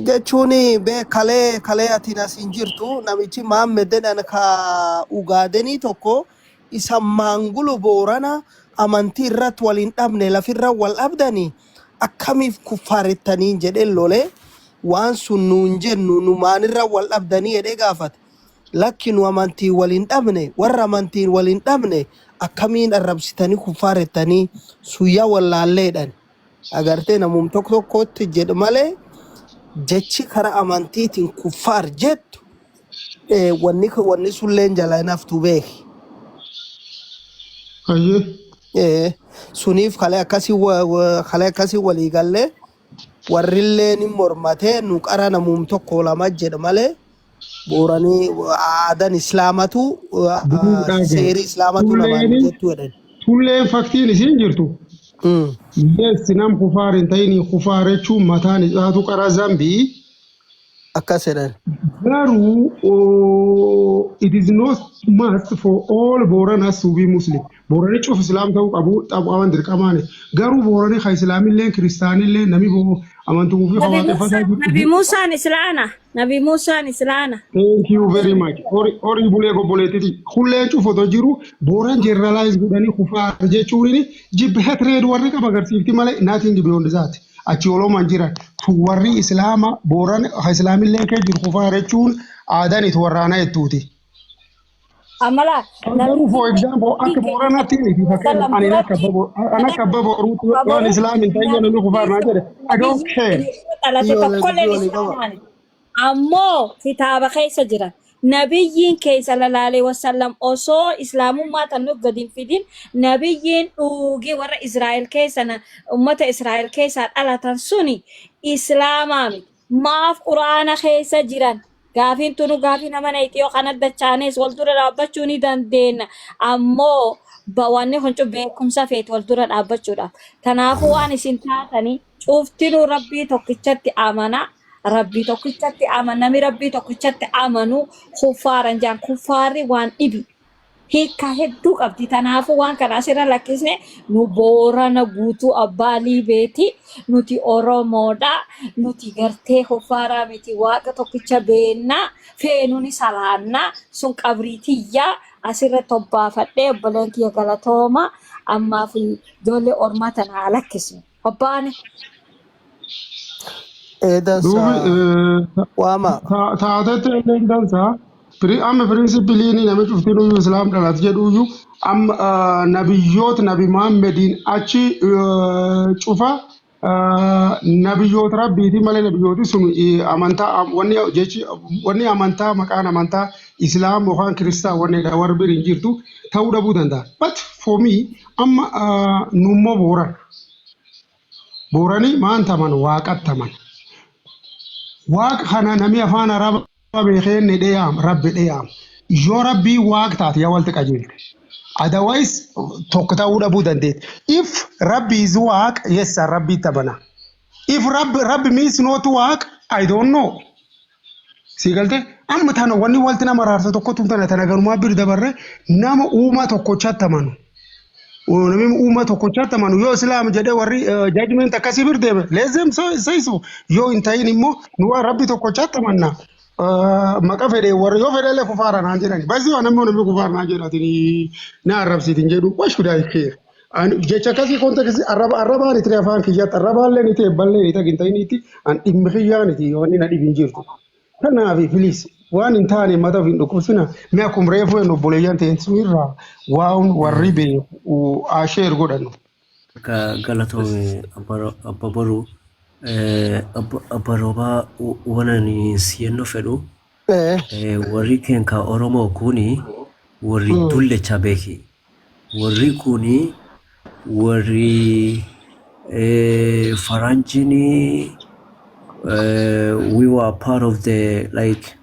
Jechuun bee kalee kalee ati as hin jirtu namichi Maammed jedhan ka Ugaadenii tokko isa maangulu Boorana amantii irratti wal hin dhabne lafirra wal dhabdanii akkamiif kuffaarettanii jedhee lolee waan sun nuun jennu nu maanirra wal dhabdanii jedhee gaafate. Lakki nu amantii wal hin dhabne, warra amantiin wal hin dhabne akkamiin arrabsitanii kuffaarettanii suyyaa wallaalleedhan. Agartee namum tokko tokkotti jedhu malee jechi karaa amantiitiin kuffaar jettu wanni wanni sulleen jala hin haftu beeki. Ayyee. Suniif kalee akkasii kalee akkasii walii gallee warrillee ni mormatee nu qara namum tokko lama jedhu malee Booranii aadaan islaamatu Duudhaa gahe. seeri islaamatu namaan hin Tulleeni jettu jedhan. tulleen faktiin isiin jirtu. Yes, nam kufaar hin ta'in kufaar jechuun mataan isaatu qara zambii. Akkas jedhan. Garuu oh, it is not must for all Boranas to be Muslim. Boorani cuf Islaam ta'uu qabu qaban dirqamaani. Garuu Boorani ka Islaamillee Kiristaanillee nami amantuu fi Nabi waaqeffataa Musa, jiru. Nabi Musaan Islaana. Nabi Musaan Islaana. Thank you very much. Horii bulee gobboleettiti. Hulleen cuf otoo jiru Booran generalize godhanii kufaar jechuun jibba hatred warri qaba agarsiifti malee nothing beyond that. Achi oloomaan jiran warri Islaama Booran Islaamillee kee jiru kufaar jechuun aadaan itti warraanaa jettuuti. Amala Garuu for nabiyyiin example akka keenya Booranatti miti fakkeenya sallam ani akka duratti ani akka abba boruutti waan Islaam hin ta'in namni kufaar naa jedhe I don't nabiyyiin care. keenya dhalate Iyyoolee tokkolleen dubbii walii qaba. islaamaani. Ammoo kitaaba keessa jiran. Nabiyyiin keenya sallallahu alaihi wasallam osoo islaamummaa tan nuuf gadi hin fidin nabiyyiin dhuugii warra Israa'el keessa ummata Israa'el keessaa dhalatan suni islaamaa miti. Maaf quraana keessa jiran? Gaafiin tunu gaafii nama nayxiyoo kana dachaanes wal dura dhaabbachuu ni dandeenya. Ammoo wanni kun beekumsa feeti wal dura dhaabbachuudhaaf. Kanaafuu waan isin taatanii cuftinuu rabbii tokkichatti amana. Rabbii tokkichatti amana. Namni rabbii tokkichatti amanu kuffaaran jaan kuffaarri waan dhibi. Hiika hedduu qabdi. Kanaafuu waan kana asirra lakkisne nu Boorana guutuu abbaa liibeeti. Nuti Oromoodha. Nuti gartee kuffaaraa miti. Waaqa tokkicha beennaa. Feenuu ni salaannaa. Sun qabrii tiyyaa. Asirra tobbaafadhee obboleen kiyya galatooma. Ammaa fi ijoollee ormaa tana haa lakkisnu. Hobbaane. Duubi Dansa waama. taatetti illee dansa. Amma principleiin nami cuftinuyyuu islaam dhalat jedhuyyuu amma nabiyyoota nabi Muhammediin achi cufa nabiyyoota rabbiiti malee nabiyyooti sun amantaa wanni jechi wanni amantaa maqaan amantaa islaam yookaan kiristaan wanni warri bira hin jirtu ta'uu dhabuu danda'a. But for me amma nummoo Booran. Booranii maan taman waaqatti aman. Waaqa kana namni afaan arabaa beekee ni dheeyaam rabbi dheeyaam. Yoo rabbii waaq taate yaa walti qajeelte. Otherwise tokko ta'uu dhabuu dandeetti. If rabbi is waaq, yes rabbi tabana. If rabbi rabbi means not waaq, I don't know. Si galte amma tana wanni walti nama raarsa tokkotu tana tana garumaa bir dabarre nama uumaa tokkochatti amanu. Namni uumaa tokkochatti amanu yoo islaam jedhee warri judgment akkasii bir deeme let them say so. Yoo hin ta'in immoo nu waan rabbi tokkochatti amanna. Maqa fedhe warri yoo fedhe illee kufaara naan jedhani. Basi waan namni kufaara naan jedhatin na arrabsiitin jedhu what should I care? Ani jecha akkasii context arraba arrabaan itti afaan kiyyaatti arrabaallee ni ta'e ballee ni ta'e hin ta'initti an dhimmi kiyyaaniti wanni na dhibin jirtu. Kanaaf please waan hin taane mata of hin dhukkubsina. Mee akkuma reefu hin obboleeyyan ta'een irraa waan warri beeku asheer godhannu. Galatoome abba boruu abba roobaa waan si'annoo fedhu warri keenka Oromoo kuni warri dullecha beeki. Warri kuni warri faranjini we were part of the like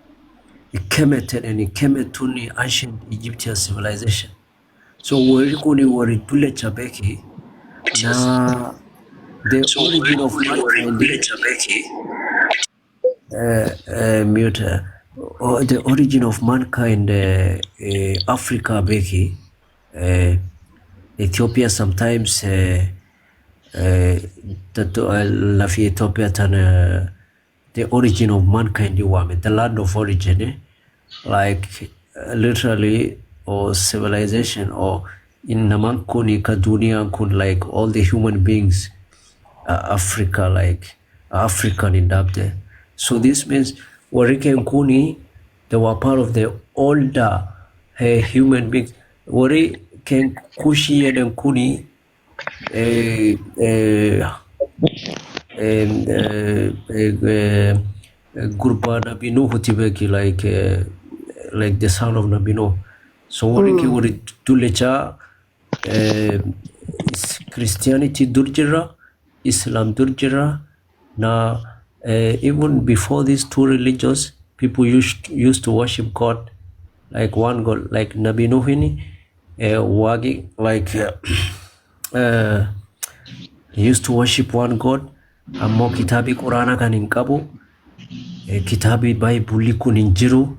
Kemet and Kemet tuni ancient Egyptian civilization. So warri kun warri dullacha beeki na the origin of mankind mute the origin of mankind Africa beeki Ethiopia sometimes lafi Ethiopia tan the origin of mankind waame, the land of origin, eh? Like literally or civilization or in naman kun ka dunia kun, like all the human beings, Africa, like African in that there. So this means warri keen kuni they were part of the older human beings. Warri keen Kushi jedhan kuni gurbaa Nabi Nuhuti beeki, like the son of Nabi Nuh. So warri kee warri dullachaa Christianity dur jira, Islam dur jira. Now, even before these two religions, people used to worship God, like one God, like Nabi Nuhini, Wagi, like he used to worship one God. Ammoo kitaabii Quraanaa kan hin qabu, kitaabii Baayibulii kun hin jiru.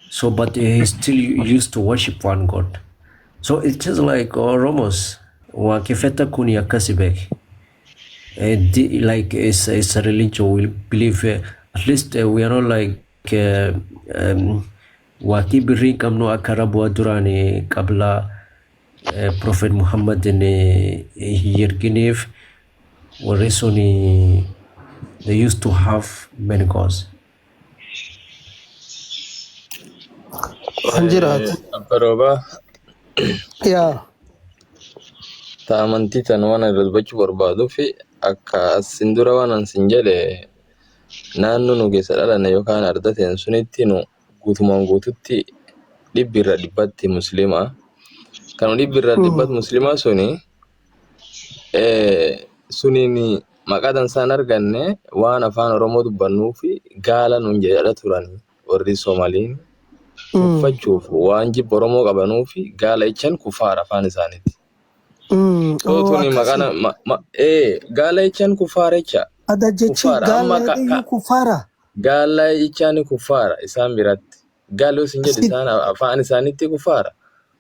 So, but he still used to worship one God. So it's just like Oromos, waaqeffata kuni akkasi beeki. Like it's a religion we believe, at least we are not like waaqii birrii hin qabnu akka rabu'a duraan qabla Prophet Muhammad hin ergineef warri suni they used to have many gods. Waan jiraatu. Abba Roobaa. Yaa. Ta amantii tan waan irra dubbachuu barbaaduu fi akka asin dura waan an sin jedhe naannoo nu keessa dhalanne yookaan arda ta'en sunitti nu guutumaan guututti dhibbi irra dhibbatti musliima. Kan dhibbi irra dhibbatti musliima suni suniin maqaa dansaan arganne waan afaan Oromoo dubbannuu fi gaala nuun jedha turan warri Soomaliin tuffachuuf waan jibba Oromoo qabanuu fi gaala jechaan kufaara afaan isaaniiti. So Oh, tuni maqaan akkasii. Gaala jechaan kufaara jecha. Ada jechi Kufaara amma gaala jedhu kufaara. Gaala jechaan kufaara isaan biratti. Gaala yoo isin jedhe Si isaan afaan isaaniitti kufaara.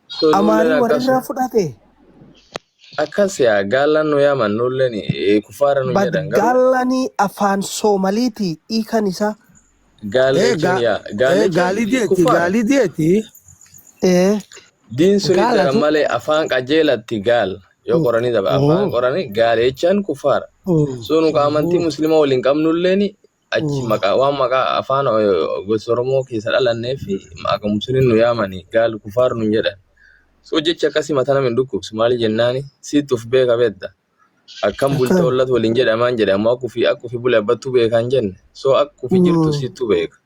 So nulleen Amaarii warri akkasuma irraa fudhate. Akkas yaa gaalaan nu yaaman nulleen kufaara nu Bad jedhan garuu gaallani afaan Soomaliiti hiikan isaa. Gaala jechuun yaa gaala jechuun Gaalii deeti kufaara. Gaalii deeti. Diin sunitti Gaalatu malee afaan qajeelatti gaal yoo qoranii daba afaan qoranii gaala jechaan kufaara. So nu amantii musliima waliin qabnulleen achi maqaa waan maqaa afaan gosa Oromoo keessa dhalannee fi maqaa musliin nu yaamanii gaal kufaar nu jedhan. So jecha akkasii mataa nama hin dhukkubsu maali jennaani sitti uf beeka beekta. Akkam bultee ollatu waliin jedhamaan jedhe ammoo akka ofii bule abbattuu beekaan jenne. So akka ofii jirtu sittu beeka.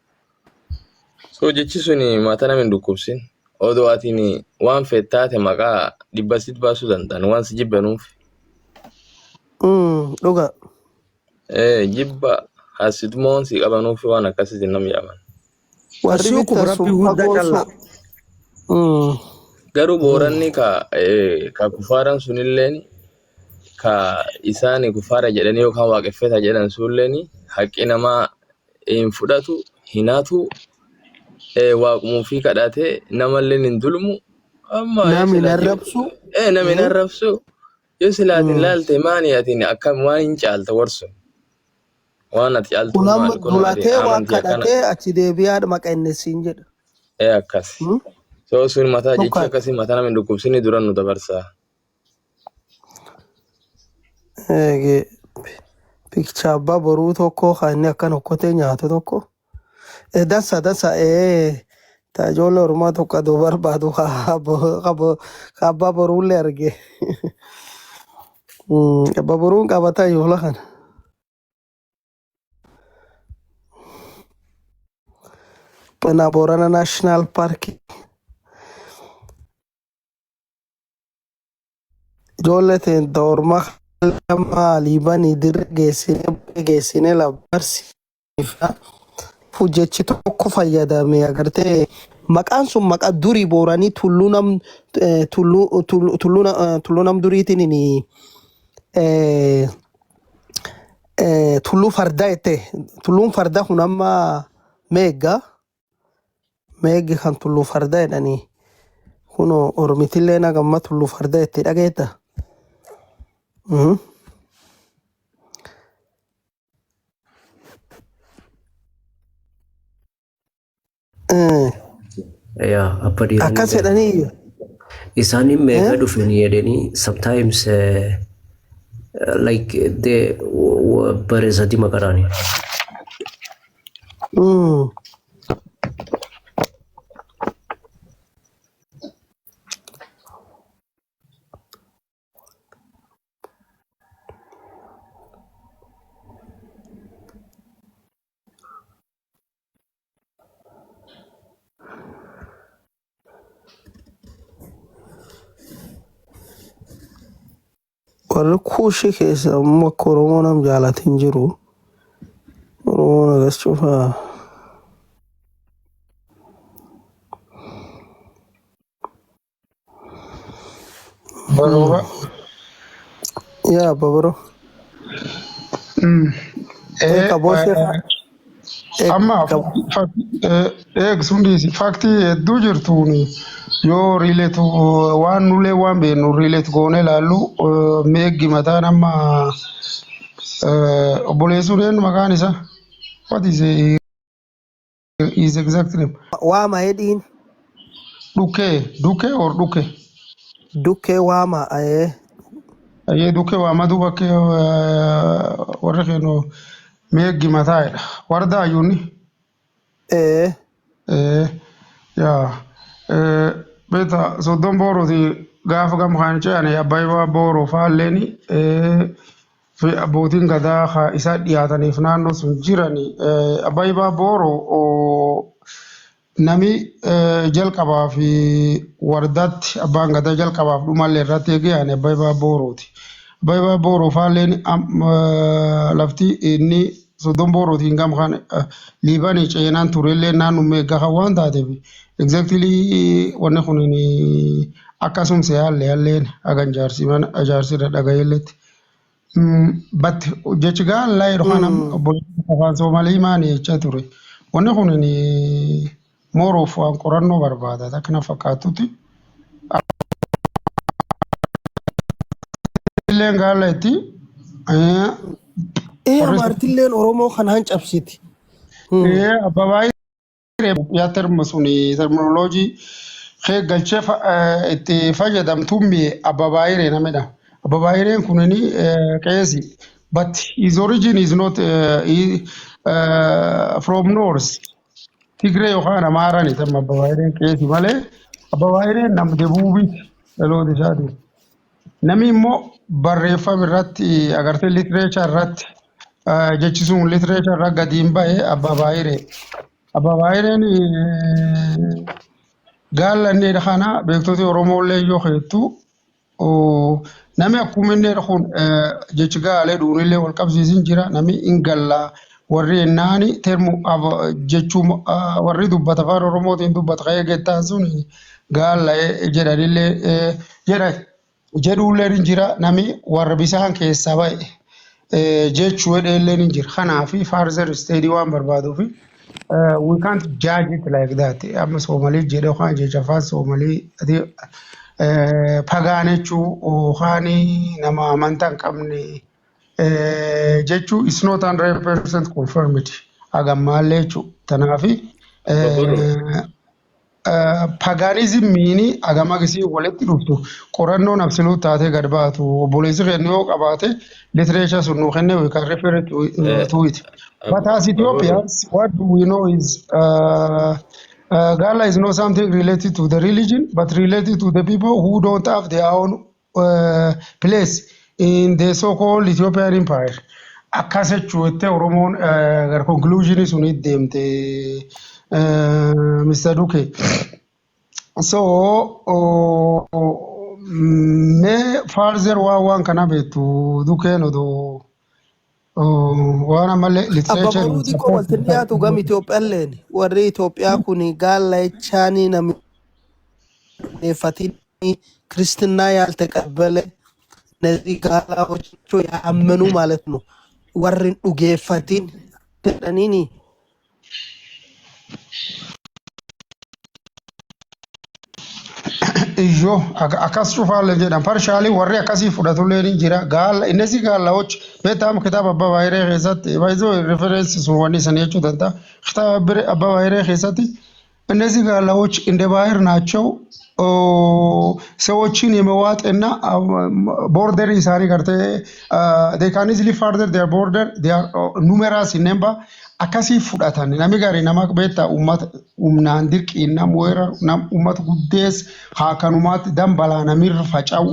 So jechi suni mataa nama hin dhukkubsin. Odoo atiin waan feet taate maqaa dhibba sitti baasuu danda'an waan si jibbanuuf. Dhuga. Jibba hasidummaa si qabanuuf waan akkasiitiin nam yaaman. Warri Asii kun bittan rabbi sun guddaa fagoo callaa. sun. Garuu booranni ka kufaaran sunilleen ka isaani kufaara jedhanii yookaan waaqeffata jedhan sunilleen haqqi namaa hin fudhatu hin hatu waaqumuu fi kadhatee namallee hin dulmu amma yoo Namni hin silaatiin arrabsu. Namni hin arrabsu yoo silaatiin laalte maani atiin akkam waan hin caalta warsun waan ati caaltu Kun amma maali kun ati dulatee waan amantii akkana kadhatee achi deebi'aa maqa inni siin jedha. Akkas so sun mataa jechi Tokko. Akkasii mataa nama hin dhukkubsini duran nu dabarsaa. Eegee picture abbaa boruu tokko kan inni akkan okkotee nyaatu tokko. Dansa dansa ta ijoollee Oromoo tokko aduu barbaadu ka abbaa boruullee arge. Abbaa boruun qabataa ijoollee kana. Na Boorana National Park. Ijoollee teen ormaa lama liibanii dirra geessinee geessinee la barsiifna. Jechi tokko fayyadame agartee Maqaan sun maqaa durii booranii tulluu nam tulluu tulluu tulluu tulluu nam duriitiin inni tulluu fardaa jette. Tulluun fardaa kun amma meegga. Meeggi kan tulluu fardaa jedhanii. Kunoo ormitillee nagamma tulluu fardaa jettee dhageetta. Yaa abba dhiiranii Akkas beeku. jedhanii. Isaaniin meeqa dhufanii jedhanii sometimes like they bare sadi maqaraani. Warri kuushii keessa ammoo akka Oromoo nam jaalatin jiru. Oromoon agas cufaa. Barooba. Yaa babaro. Qaboosee Amma eegsundiisi faktii hedduu jirtuuni yoo relate waan nulee waan beeknu relate goone ilaallu meeggi mataan amma obboleessuun eenyu maqaan isaa? What is his exact name? Waama hedhiin. Dukkee Dukkee or Dukkee? Dukkee waama. Ayyee Dukkee waamaduu bakkee warra kennu meeggi mataa'edha. Warda ayyuunni. Yaa beeta soddon boorooti gaafa gama kan ce'an abbaayyaa booroo faalleeni fi abbootiin gadaa isa dhiyaataniif naannoo sun jirani abbaayyaa booroo nami jalqabaa fi wardaatti abbaan gadaa jalqabaaf dhumallee irratti eegee abbaayyaa boorooti. Abbaayyaa booroo faalleen lafti inni soddon boorootiin gama kan liibanii ceenaan turellee naannoo meeggaa kan waan taateef exactly wanni kun akkasum seeyaallee yaalleen hagan jaarsi mana jaarsirra dhagayeelletti. But jechi gaallaa yeroo kana obboleessa afaan Soomalii maani jechaa ture. Wanni kun mooruuf waan qorannoo barbaada akkana fakkaatutti. Illeen gaalla itti. Amaartilleen Oromoo kanaan cabsiti. Abbabaayii yaa term sun terminology kee galchee itti fayyadamtuun abbabaayiree namidha. Abbabaayireen kunini qeesi. But his origin is not from north. Tigree yookaan Amaarani tamma abbabaayireen qeesi malee abbabaayireen nam debuubiiti dhaloota isaati. Namni immoo barreeffama irratti agartee literature irratti jechi sun literature irra gadi hin bahe abbabaayiree. Abbabaayireen gaalla inni kana beektota Oromoo illee yoo heettu namni akkuma inni kun jechi gaalee dhuunillee wal qabsiisin jira namni hin gallaa warri ennaani termu jechuun warri dubbata afaan Oromootiin dubbata ka'ee gettaan sun gaalla jedhanillee jedha jedhuullee ni jira namni warra bisaan keessaa ba'e jechuu hedheellee ni jira. Kanaafi further study waan barbaaduufi we can't judge it like that. Amma Soomalii jedhe yookaan jecha afaan Soomalii pagaan jechuu yookaan nama amantaa hin qabne jechuu is not 100% confirmed hagammaallee jechuu. Tanaafi paganismiin hagam agisii walitti dhuftu qorannoon absolute taatee gad baatu obboleessi keenya yoo qabaate literature sun nuu kenne we can refer to it. But as Ethiopians, what do we know is Gala is not something related to the religion, but related to the people who don't have their own place in the so-called Ethiopian Empire. Akkas jechuutti Oromoon gara conclusion sun deemte Mr. Duke. So, mee further waan kana beektu Dukeen odoo Waan ammallee Abba literature boruu xiqqoo walitti dhiyaatu gam Itoophiyaalleen warri Itoophiyaa kun gaalla jechaanii namni ክርስትና ያልተቀበለ እነዚህ ጋላዎቹ ያመኑ ማለት ነው። warri hin dhugeeffatin jedhaniini Iyyoo akkas cufaallee jedhan parshaalii warri akkasii fudhatullee ni jira. Gaala innis gaalawoch beektamu kitaaba abbaa baay'ee keessatti baay'isoo referensi sun wanni san jechuu danda'a. Kitaaba abbaa baay'ee keessatti እነዚህ ጋላዎች እንደ ባህር ናቸው ሰዎችን የመዋጥና ቦርደር isaanii gartee they can easily further their border, they are numerous in number akkasii fudhatan. Nami gaarii nama beektaa uummata humnaan dirqiin nam weeraru nam uummata guddees haa kanumaatti dambalaa namirra faca'u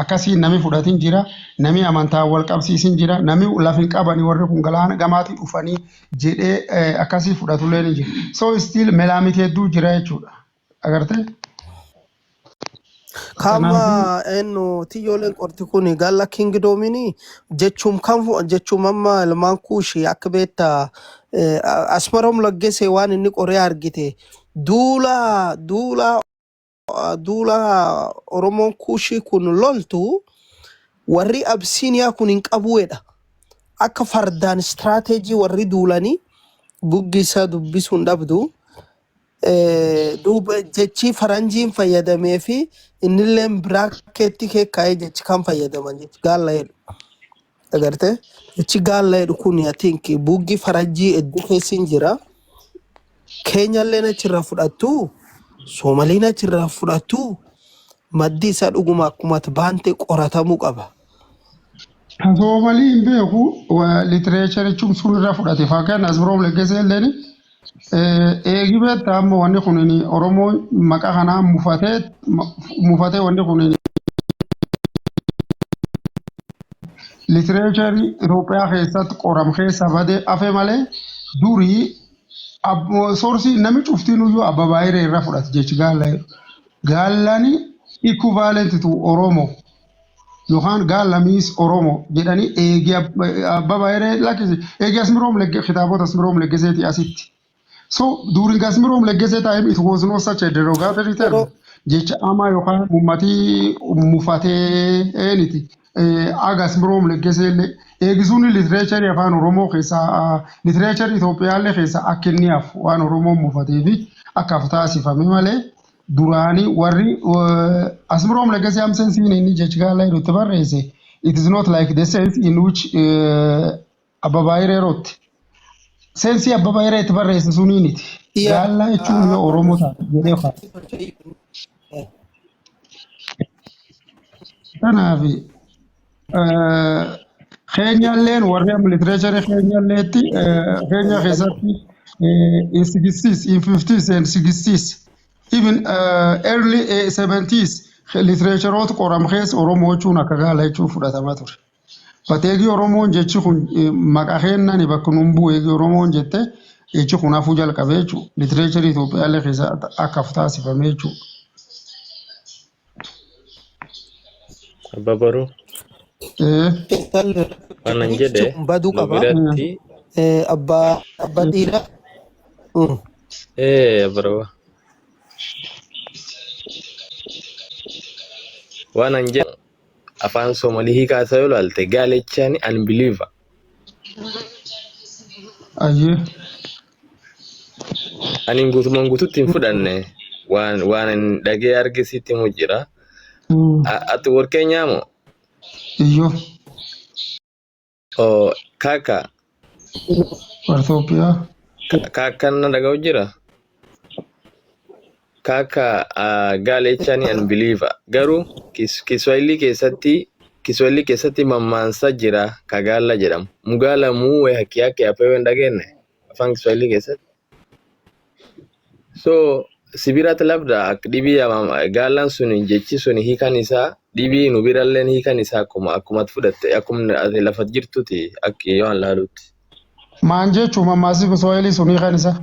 akkasii nami fudhatin jira, nami amantaa wal qabsiisin jira, nami lafa hin qabani warri kun galaana gamaatii dhufanii jedhee akkasii fudhatullee ni jira. So still melaamiti hedduu jira jechuudha, agartee. Kama Kanaafuu eenyu tiyyooleen qorti kun gaalla kingdomiin jechuun kan jechuun amma ilmaan kuushii akka beektaa asmaroom laggese waan inni qoree argite duula duula duula Oromoon kuushii kun loltu warri Absiiniyaa kun hin qabuudha. Akka fardaan istiraateejii warri duulanii buggi isaa dubbisuu hin dhabdu. Duuba jechi faranjiin fayyadamee fi innilleen biraakeetti keekkaa'ee jechi kan fayyadaman jechi gaalla jedhu. Agartee jechi gaalla jedhu kun I think buggi faranjii hedduu keessa hin jira. Keenyalleen achirraa fudhattu, Soomaliin achirraa fudhattu, maddi isaa dhuguma akkuma ati baante qoratamuu qaba. Soomalii hin beeku literature jechuun sun irraa fudhate. Fakkaan Asbiroom Leggesee illeen eegi beektaa amma wanni kun Oromoo maqaa kanaa mufatee mufatee wanni kun literature Itoophiyaa keessatti qoram keessa badee hafe malee durii soorsii namni cuftiin iyyuu abba baay'ee irraa fudhate jechi gaalla jedhu. Gaallani equivalent to Oromo yookaan gaalla means Oromo jedhanii eegi abba baay'ee lakkisi eegi Asmiroom Legge kitaabota Asmiroom Leggeseeti asitti. So during Asmiroom Leggesee time it was not such a derogatory term. Yeroo Jecha amaa yookaan uummatii mufatee eeniti. Aga Asmiroom Leggesee illee eegisuun literature afaan Oromoo keessaa literature Itoophiyaallee keessaa akka inni hafu waan Oromoon mufatee fi akka hafu taasifame malee duraanii warri Asmiroom Leggesee am sensiin inni jechi gaala jedhu itti barreesse it is not like the sense in which Abba Baayiree wrote. Sensii Abba Baayiree itti barreesse suniiniti. Gaallaa jechuun yoo Oromoo taate jedhee kaa'e. Kanaaf keenyalleen warri amma literature keenyalleetti keenya keessatti in 60s, in 50s and 60s, even early 70s literatureoota qoram keessa Oromoo jechuun akka gaala jechuun fudhatama ture. But eegi Oromoon jechi kun maqaa kennani bakka nuun bu'u eegi Oromoon jette jechi kun hafuu jalqabe jechuudha. Literature Itoophiyaallee keessa akka hafu taasifame jechuudha. Abba Boruu waan an jedhe kun baduu nu qaba. biratti Abbaa dhiiraa. Abbaroo waan an jedhu afaan Soomalii hiikaa isaa yoo ilaalte gaalechaan unbeliever. Ayyee. Ani guutumaan guututti hin fudhanne waan hin dhagee argisiitti himu jira. Ati warqee nyaamoo? Iyyoo. Oh, kaka Itoophiyaa. Kaakkaan na dhaga'u jira. Kaka gaalechaan unbeliever. Garuu Kiswahili keessatti mammaansa jira ka gaalla jedhamu. Mgaala muue haki yake apewe hin dhageenye afaan Kiswahili keessatti. So sibiratti labda akka dhibii gaallaan sun jechi sun hiikan isaa dhibii nu biralleen hiikan isaa akkuma ati fudhatte akkuma ati lafa jirtuti akka yoo an laalutti. Maan jechuun mammaasni Kiswahilii sun hiikan isaa?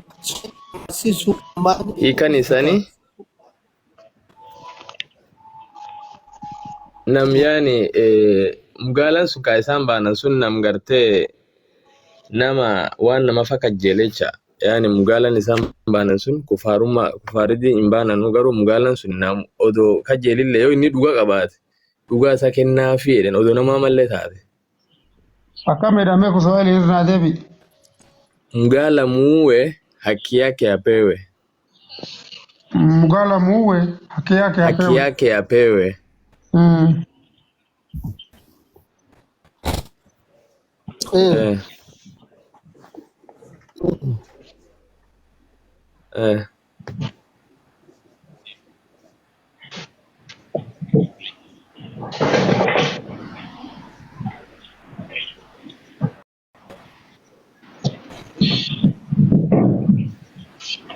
Sisu maal Hiikan isaanii nam yaani mgaalaan sun ka isaan baanan sun nam gartee Nama waan nama fakajjeelecha. Yaani mugaalan isaan baanan sun kufaarummaa kufaaridii hin baananu garuu mugaalan sun nam odoo kajeelillee yoo inni dhugaa qabaate dhugaa isaa kennaafi jedhan odoo namaa mallee taate. Akkam jedhamee Kiswahili irraa deebi. Mgala muue haki yake apewe. Mgala muue haki yake Haki apewe. yake apewe. Eh. Eh, eh.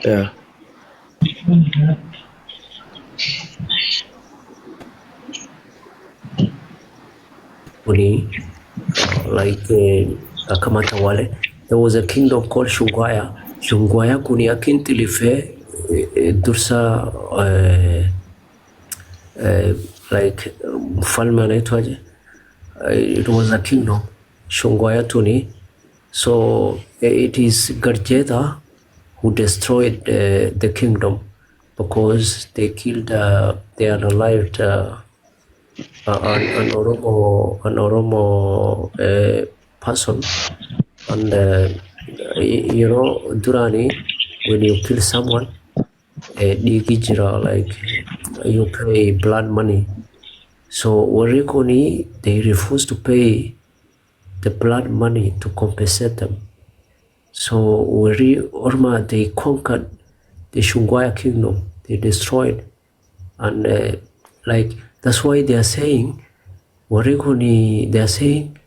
Yeah. Kuni like kama Tawale. There was a kingdom called Shungwaya. Shungwaya kuni akinti life dursa like mfalme anaitwaje? It was a kingdom. Shungwaya tuni. So it is Garjeta who destroyed the kingdom because they killed, they unalived an Oromo person, and you know, Durani, when you kill someone, dhiigi jira, like you pay blood money. So warri kuni, they refuse to pay the blood money to compensate them. So warri Orma, they conquered the Shungwaya kingdom. They destroyed, and like that's why they are saying warri kuni, they are saying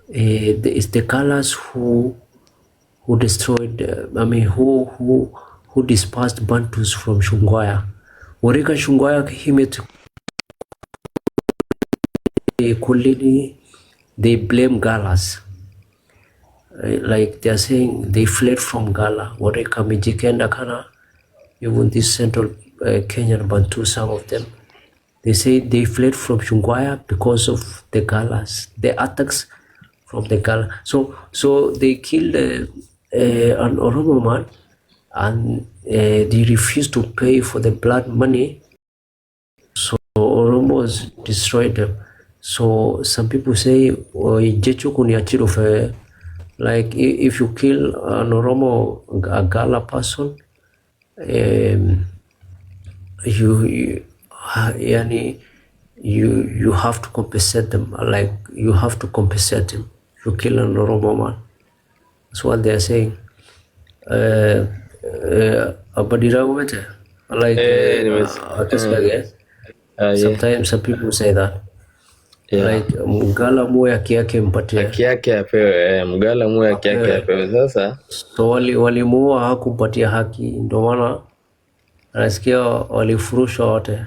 it's the Galas who destroyed, I mean, who dispersed Bantus from Shungwaya. Warri kan Shungwaya himet kullini, they blame Galas. Like they are saying they fled from Gala. Warri kan Mijikenda kana, even this central Kenyan Bantu, some of them, they say they fled from Shungwaya because of the Galas, the attacks from the Gala. So they killed an Oromo man, and they refused to pay for the blood money. So Oromos destroyed them. So some people say, "Oh, jechu kuni achi dhufe." Like if you kill an Oromo, a Gala person, you yani you have to compensate them. Like you have to compensate them. If you kill an Oromo man, that's what they are saying. Abadira gumete, like Anyways. Akkas dhagaye. Yeah. Sometimes some people say that. Yeah. Like Mgala muue haki yake mpatie. Haki yake apewe. Eh, Mgala muue haki yake Apewe. apewe. Sasa So walimuua hakumpatia haki, ndio maana nasikia walifurushwa wote.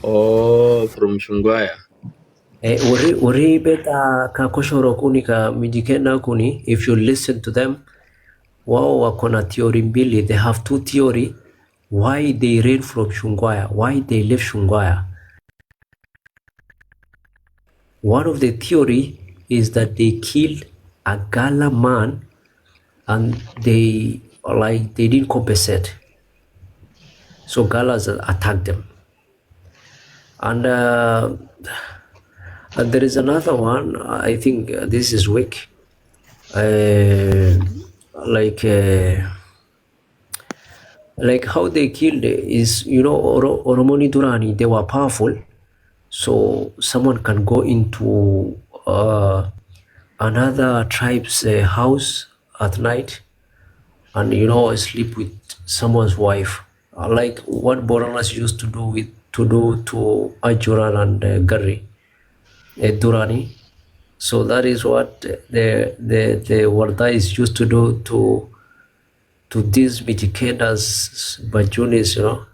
Oh, from Shungwaya. Eh, warri beta ka koshoro kuni ka Mijikenda kuni, if you listen to them, wao wako na theory mbili. They have two theory why they ran from Shungwaya, why they left Shungwaya. One of the theory is that they killed a Gala man and they like they didn't compensate. So Galas attacked them. And there is another one, I think this is weak. Like like how they killed is, you know, Oromoni Durani, they were powerful. So someone can go into another tribe's house at night and, you know, sleep with someone's wife. Like what Boranas used to do with to do to Ajuran and Garri, Durani. So that is what the Wardais used to do to these Mijikendas, Bajunis, you know.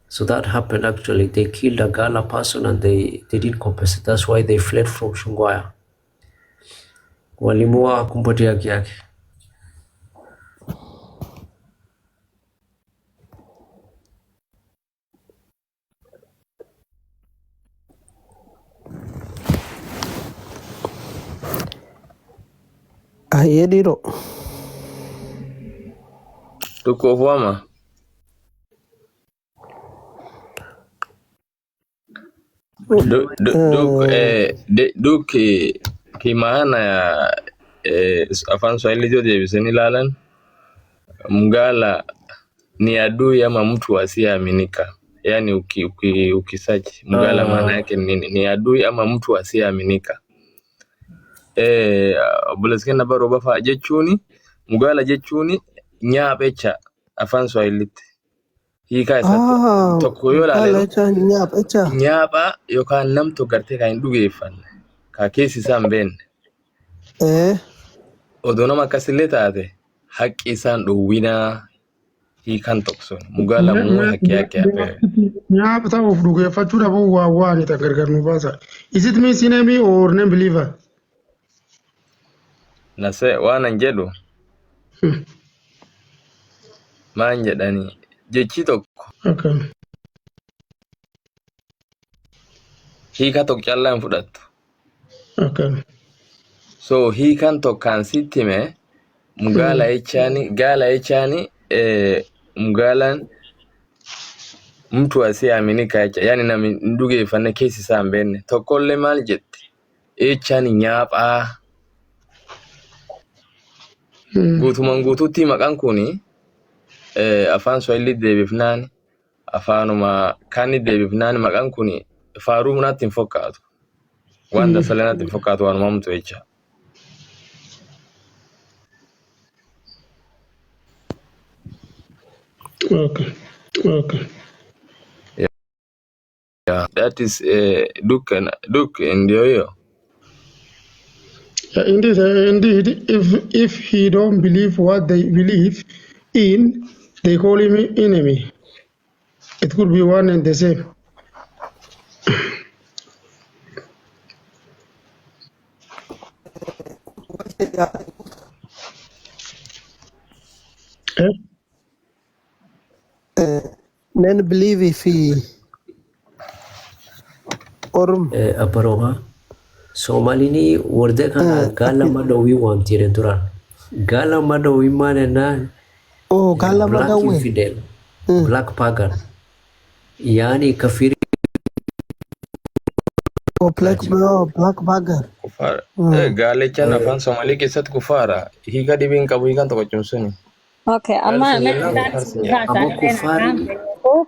So that happened actually. They killed a Gala person and they didn't compensate. That's why they fled from Shungwaya. Walimuua hakumpatia haki yake. Hayyee dhiiroo. Tokkoof waama. Duk duk kimaana ya afaan Swahili yoo deebisanii ilaalan, mgala ni adui ama mtu asiyeaminika. Yaani ukisearch mgala maana yake ni nini? Ni adui ama mtu asiyeaminika. Obboleessi keenya baroo fa'a jechuuni, mgala jechuuni nyaapha jecha afaan Swahilitti. Hiikaa isaatti Ah, tokko yoo mgala ilaalenu jecha nyaapha jecha. nyaapha yookaan nam tokko gartee kan hin dhugeeffanne, kan keessi isaa hin beekne. Odoo nama akkasillee taate haqqi isaan dhowwinaa hiikan tokko sun mugala muu haqqi haqqi hafe. Nyaapha ta'uuf dhugeeffachuu dhabuu waan waan itti gargar nu baasa. Is it means enemy or non believer? Nase waan an jedhu maan jedhanii jechi tokko hiika tokko callaa hin fudhattu. So hiikan tokkaan sitti hime, mugala jechaani gaala jechaani mugaalaan mtu asiyeaminika jecha, yani nami hin dhugeeffanne, keessi isaa hin beekne. Tokkollee maal jette jechaan nyaaphaa guutumaan guutuutti maqaan kuni afaan Swahili deebifnaan, afaanuma kaani deebifnaan, maqaan kuni faaruu naatti hin fakkaatu. Waan dasalee naatti hin fakkaatu, waanuma hamtu jecha. Yeah, that is Duke, Duke ndio hiyo. Yeah, indeed, indeed, if he don't believe what they believe in, they call him enemy. It could be one and the same. Eh? Non believe fi orm. Abbaroomaa Soomaliin warda kana gaala madawii waamti jedhan turan. Gaala madawii maal jennaan? Oh, gaala Black madawwee. infidel, black pagan. Yaani kafiri. Oh, black, oh, black pagan. Kufaara. Gaalichaan afaan Soomaalii keessatti kufaara. Hiika dhibiin qabu, hiikan tokko cimsuni. Okay, Gaali amma sun mee jennaan isaan kufaar sun irraa jedhan. Ammoo isaanii seenaa kufaari beeku.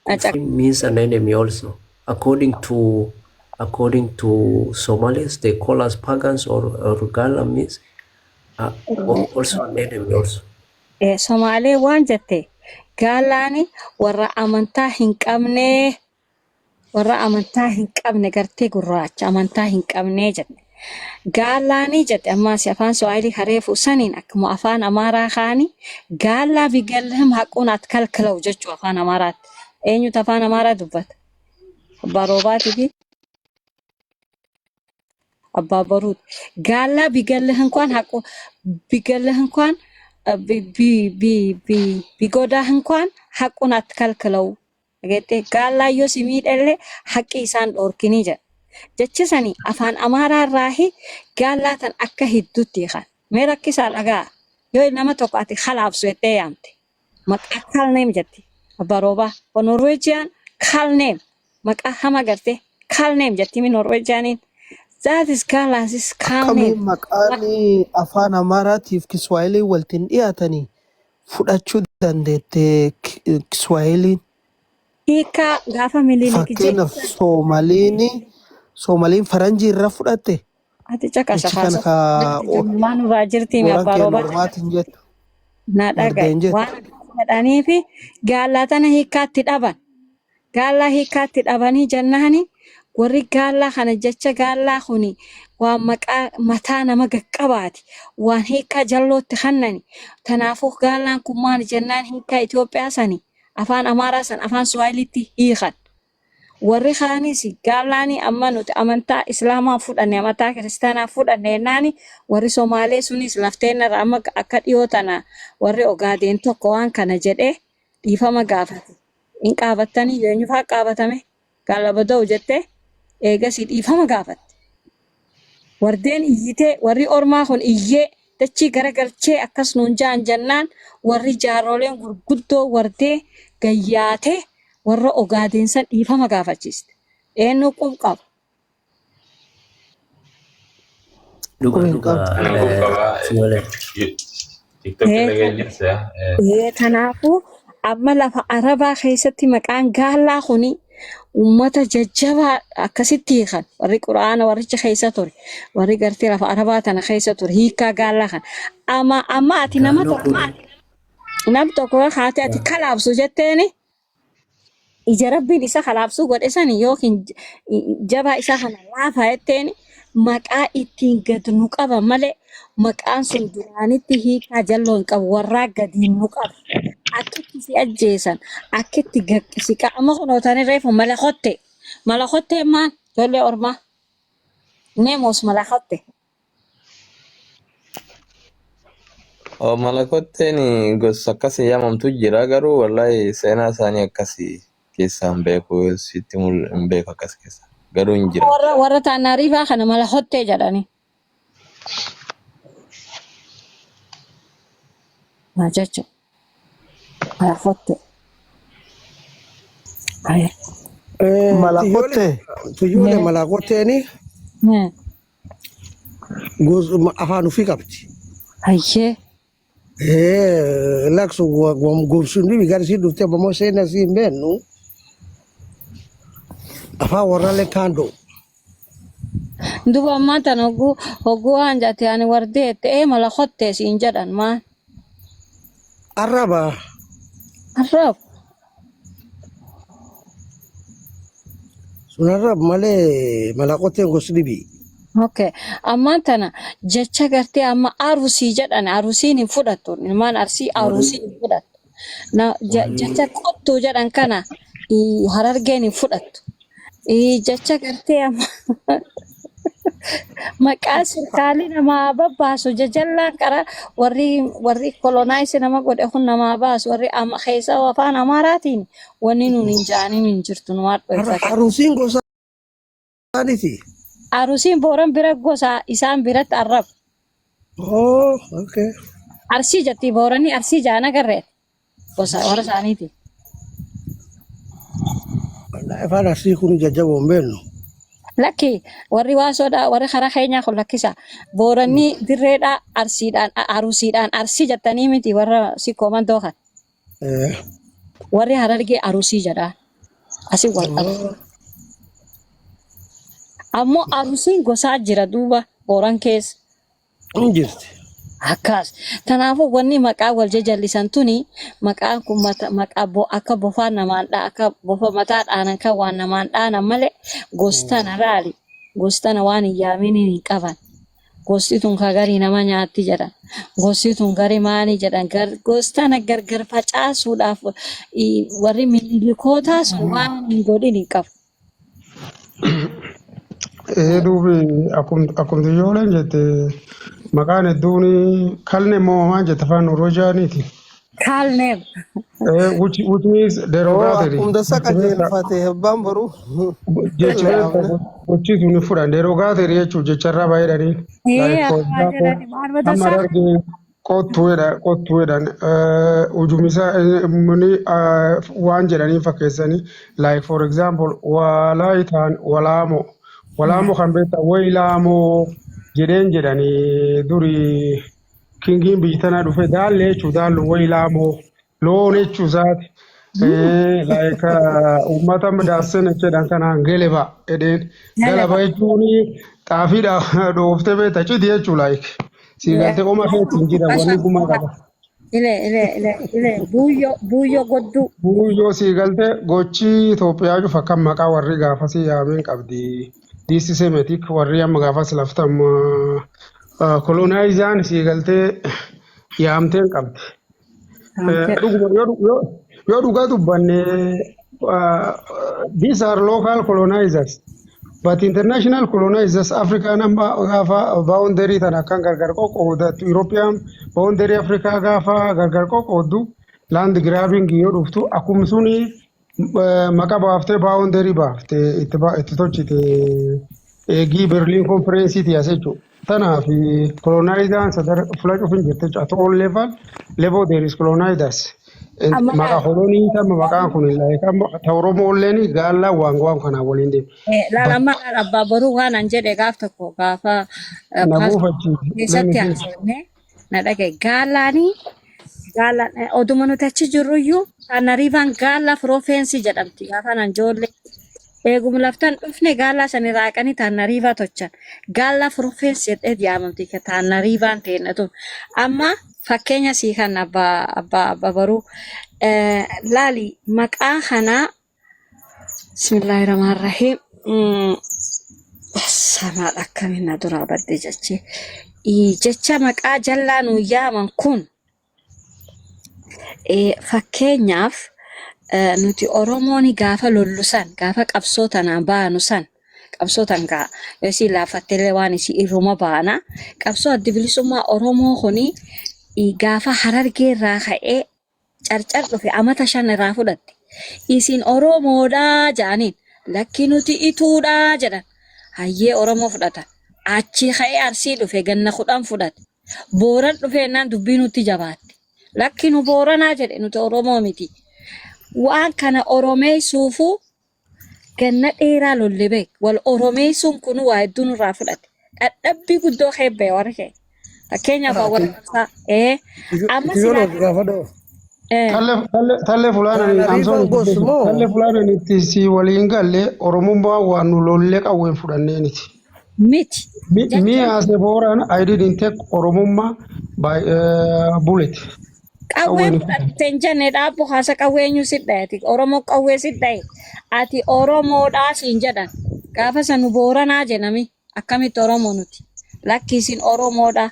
kufri means an enemy also. According to Somalis, they call us pagans or Gala means also an enemy also. Somaalee waan jette, gaalaani warra amantaa hin qabne, warra amantaa hin qabne, gartee gurraacha amantaa hin qabne jette. Gaalaanii jette ammaas afaan Suwaahilii kareefu saniin akkuma afaan Amaaraa kaani gaallaa ቢገልህም ሐቁን አትከልክለው jechuu afaan Amaaraatti. Eenyutu afaan Amaaraa dubbata? Abbaa Roobaatii fi Abbaa Baruuti. ጋላ ቢገልህ እንኳን ሐቁ ቢገልህ እንኳን ቢጎዳህ እንኳን ሐቁን አትከልክለው. Dhageettee, gaallaa yoo si miidhellee haqqi isaan dhoorkinii jedha. Jechi sani afaan Amaaraa irraahi gaallaa tan akka hidduutti hiikan. Mee rakkisaa dhagaa, yoo nama tokko ati kalaabsu jettee yaamte maqaa kalneem jetti abbaa roobaa. Norweejiyaan kalneem maqaa hama garte kalneem jetti mi Norweejiyaaniin. That is gaalaas is kalneem. Akkamiin maqaan afaan Amaaraatiif Kiswahilii walitti dhiyaatanii fudhachuu dandeette Kiswahiliin? Hiikaa gaafa Minilik Fakkeenyaaf jecha Soomaliin faranjii irra fudhatte ati caqasa jechi kana kaasa ka ijoollummaan irraa jirti mi boran abbaa kee roobaa normaatiin jettu na dhagaye wardeen jettu. waan akkas jedhanii fi gaallaa tana hiikkaatti dhaban. Gaallaa hiikkaatti dhabanii jennaani warri gaallaa kana jecha gaallaa kuni waan maqaa mataa nama gaqqabaati, waan hiikkaa jallootti kennani. Kanaafuu gaallaan kun maali jennaan hiikkaa Itoophiyaa sani afaan Amaaraa san afaan Suwaahilitti hiikan. Warri kaanis gaallaanii amma nuti amantaa Islaamaa fudhanne, amantaa Kiristaanaa fudhanne jennaani warri Somaalee sunis lafteen irra amma akka dhiyoo tana warri Ogaadeen tokko waan kana jedhee dhiifama gaafate. Hin qaabattanii eenyufaa qaabatame gaala bada'u jettee eegasii dhiifama gaafatte. Wardeen iyyitee warri ormaa kun iyyee Dachii garagalchee akkas nuun jaan jennaan warri jaarroleen gurguddoo wardee gayyaatee warra Ogaadeen san dhiifama gaafachiiste. Eenyu qub qaba? Dhuga Qub hin dhuga qabdu. Ana qub qabaa. Tiyoolee. TikTok Ee, irra ga'ee jirta. Ee, kanaafuu amma lafa Arabaa keessatti maqaan gaallaa kuni uummata jajjabaa akkasitti hiikan warri quraana warricha keessa ture warri gartee lafa Arabaa tana keessa ture hiikaa gaallaa kana. Amma amma ati nama Gaalloo tokko kun nam tokko haati ati kalaabsu jetteeni ija rabbiin isa kalaabsuu godhe sani yookiin jabaa isaa kana laafaa jetteeni maqaa ittiin gad nu qaba malee maqaan sun duraanitti hiikaa jalloo hin qabu warraa gadiin nu qaba. Akkitti si ajjeesan akkitti gaqqisi qaama kunootanii reefu mala kotte mala kottee maal ijoollee ormaa neemos mala kotte. Oh, malakotteen gosa akkasii yaamamtu jira garuu wallahi seenaa isaanii akkasii keessaa hin beeku sitti hin beeku akkas keessa garuu hin jira. Warra warra taanaariifaa kana mala kottee jedhanii. Maa jechuudha mala kottee. Aya. Malakotte. Tiyyoole Nee. malakotteeni Nee. afaan ofii qabdi. Hayyee. Laksu gomsuun dhibi gara isii dhuftee ammoo seenaa isii hin beeknu afaan warraallee kaandoo. Duba ammaan tan hogguu hogguu waan jette ani wardeette ee mala kottee siin jedhan maan. Arraba. Arrab. Sun arraba malee malakotteen gosi dhibi. Okay. Ammaan tana jecha gartee amma arusii jedhan arusiin hin fudhattu. Ilmaan arsii Warri arusii hin fudhattu. Na warri jecha qottuu jedhan kana harargeen hin fudhattu. Jecha gartee amma maqaa sirkaalii namaa babbaasu jajallaan qara warri warri kolonaayisi nama godhe kun namaa baasu warri ama keessa afaan amaaraatiin wanni nuun hin jaaniin hin jirtu nu haadhoifate. Arusiin gosa isaaniiti. Arusiin booran bira gosa isaan biratti arrab. Oh, okay. Arsii jetti booranii arsii jaan agarree gosa warra isaaniiti. Wallahi afaan arsii kun jajjaboo hin beeknu. Lakki warri waasoodha warri karaa keenyaa kun lakkisa. Booranni dirreedha arsiidhaan arusiidhaan arsii jettanii miti warra sikkoo mandoo kan. Warri harargee arusii jedha. Asii wal qabu. Ammoo arusiin gosaa jira duuba booran keessa. Hin jirti. Akkas. Kanaafuu wanni maqaa wal jajallisan tuni maqaan kun maqaa akka bofaa namaan dha akka bofa mataa dhaanan kan waan namaan dhaanan malee gostana laali. Gostana waan hin yaaminiin hin qaban. Gosti tun ka garii nama nyaatti jedhan. Gosti tun garii maali jedhan. Gostana gargar facaasuudhaaf warri mililikootaa sun waan hin godhin hin qabu. Ee duubi akkum ijoolleen jette maqaan hedduun kalne immoo maal jette afaan Orojaaniiti. Kaalneem. Which means Oo derogatory. akkum dasa qajeelfate abbaan boruu. Jechi Laafne. gochi sun fudhan derogatory jechuun jecharraa baay'eedhanii. Ee Like for akkuma example jedhani maal amma matasaa. dargee qottuu jedhan ujumisa inni waan jedhanii fakkeessanii like for example walaayitaan walaamoo walaamoo kan beektan wayilaamoo jedheen jedhanii duri kingiin biyyi tana dhufe daallee jechuu daallu wayilaamoo loon jechuu isaati. Like uummata midaassen jedhan kanaan geleba jedheen galaba jechuun xaafiidha dhooftee beekta citi jechuu like si galtee qoma keetti hin jira wanni gumaa qaba. Ile ile ile ile buuyyoo buuyyoo godduu. Buuyyoo si galtee gochi Itoophiyaa cufa kan maqaa warri gaafasii yaameen qabdi. Diisi Semitic warri amma gaafas laftam koloonaayizaan si galtee yaamteen qabdi. Dhuguma yoo dhugaa dubbanne these are local colonizers but international colonizers African amma gaafa boundary tana akkan gargar qoqqoodatu European boundary Africa gaafa gargar qoqqooddu land grabbing yoo dhuftu akkuma suni maqaa baaftee boundary baaftee itti tolchite eegii Berlin conference as jechuudha. Tanaaf colonizaan sadar fula cufin jirte at all level there is colonizers. Amma Maqaa laal kolonii tamma maqaan kun like amma ta Oromoolleen gaallaa waan waan kanaa waliin deemu. Laal amma laal abbaa boruu waan an jedhe gaaf tokko gaafa Na paaspoortii buufachiisi. Let me keessatti finish. haasofne na dhagaye gaalaanii gaalaan oduma nuti achi jirruyyuu Tanariivaan gaala firoo jedhamti gaafa nan ijoollee eegum laftan dhufne gaala san irraa haqanii Tanariivaa tochan gaala firoo jedhee yaamamti Tanariivaan ta'e tun amma fakkeenya sii kan abbaa baruu laali maqaa kanaa. Bismillahirrahmanirrahiim. Samaadha akkamiin na duraa badde jechi. Jecha maqaa jallaa nu yaaman kun fakkeenyaaf nuti Oromoon gaafa lollu san gaafa qabsoo tanaan baanu san qabsoo tan gaa isii laafatteillee waan isii irruma baana. Qabsoo adda bilisummaa Oromoo kuni gaafa Harargee irraa ka'ee Carcar dhufe amata 5 irraa fudhatte. Isin Oromoodhaa jedhaniin. Lakki nuti Ituudhaa jedhan. Hayyee Oromoo fudhatan. Achii ka'ee Arsii dhufe ganna 10 fudhate. Booran dhufee jennaan dubbii nutti jabaatte. Lakki nu Booranaa jedhe nuti Oromoo miti. Waan kana Oromeessuufuu ganna dheeraa lolle beek. Wal Oromeessuun kun waa hedduu nurraa fudhate. Dhadhabbii guddoo keebbee warri kee. Fakkeenyaaf warra qabsaa. Amma Ijoollee silaa of gaafadhu. Tallee fulaananii Taana I'm sorry riifan gos moo tallee fulaananii itti si waliin galle Oromummaa waan nu lollee qawween fudhanneeniti. Miti. Me Jechuun as a Boran, I didn't take Oromummaa by bullet. Qawween Qawween hin fudhanne. fudhatte hin jenne dhaabbu haasa qawweenyu si dhaye. Ati Oromoo qawwee si dhaye. Ati Oromoodhaa siin jedhan. Gaafa san nu Booranaa jedhami. Akkamitti Oromoo nuti? Lakki isin Oromoodha.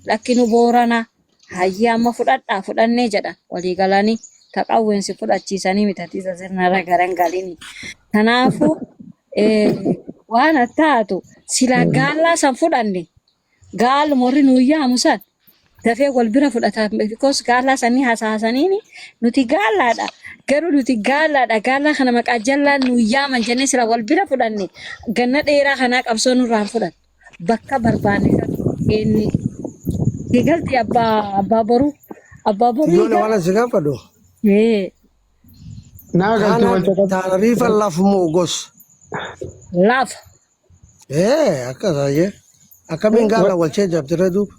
Lakki nu Booranaa. Hayyee amma fudhadhaa fudhannee jedhan. Walii galanii ta qawween si fudhachiisanii mitatiisa sirnarra garan galini. Kanaafuu waan taatu silaa gaallaa san fudhanne gaaluma warri nuu yaamu san dafee wal bira fudhata because gaallaa sanii hasaasaniini nuti gaallaadha garuu nuti gaallaadha gaallaa kana maqaa jallaan nuu yaaman jennee sila wal bira fudhanne ganna dheeraa kanaa qabsoo nurraan fudhatu bakka barbaanne san inni galti abbaa boruu Ijoollee waan asi gaafadhu. Naa galti Taana wal caqas. taana riifan laf moo gos? Lafa. Akkas ayyee. Akkamiin gaala wal jabtiree duuba?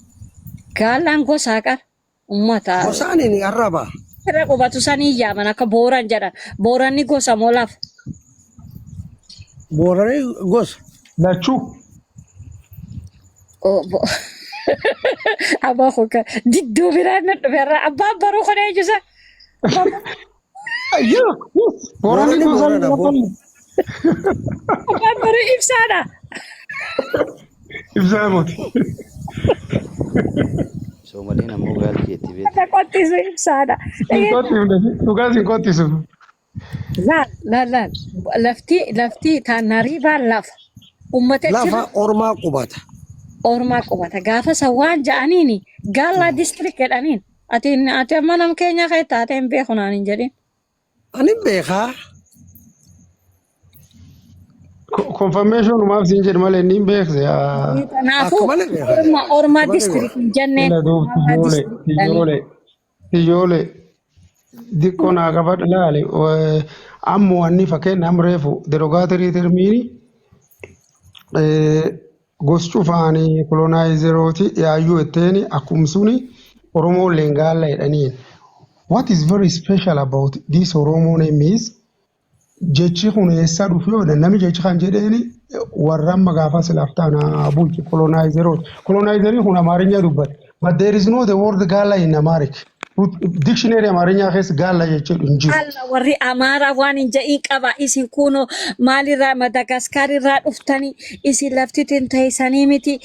Gaallaan gosaa qara ummata Gosaan inni arraba. irra qubatu sanii yaaman akka booran jedhan booranni gosa moo lafa? Booranii gosa. Lachuu. Oh, abbaa koo didduu biraan na dhufe irra abbaan baruu kana eenyusa? Yeah, yes. Booranni Booranni gosa Boorana boo. Abbaan baruu ibsaadha. Ibsaa mooti. Soomaliin ammoo gaalkeetti beektu. Na qottisu ibsaadha. Sin qottifne dhugaa sin qottisu. Laal laal laal lafti taanariibaan lafa. Uummata Lafa achirra ormaa qubata. Ormaa qubata. Gaafa san waan ja'aniini gaallaa district jedhaniin. Ati amma nam keenya kee taatee hin beeku naan hin jedhin. Ani beekaa. Confirmation maaf siin jedhu malee inni hin beekse. Kanaafuu Akka malee beekaa. orma Akka malee district beekaa. hin jenneen Ila duub ormaa tiyyoole district jedhaniin. tiyyoole tiyyoole diqqoo naa qabadhu laale ammoo wanni fakkeenya amma reefu derogatory termiini gos cufaanii colonizerooti yaayyuu jetteeni akkuma suni Oromoon gaalla jedhaniin. What is very special about this Oromo name is jechi kun eessa dhufe yoo jedhan namni jechi kan jedheeni warra amma gaafa silaaf taana bulchu colonizerooti. Colonizerii kun Amaarinya dubbate. But there is no the word Gala in Amharic. Dictionary Amaarinyaa keessa Gala jechuun hin jiru. Alla warri Amaaraa waan hin jedhin qaba. Isin kunoo maalirraa Madagaskar irraa dhuftanii isin lafti teessanii miti.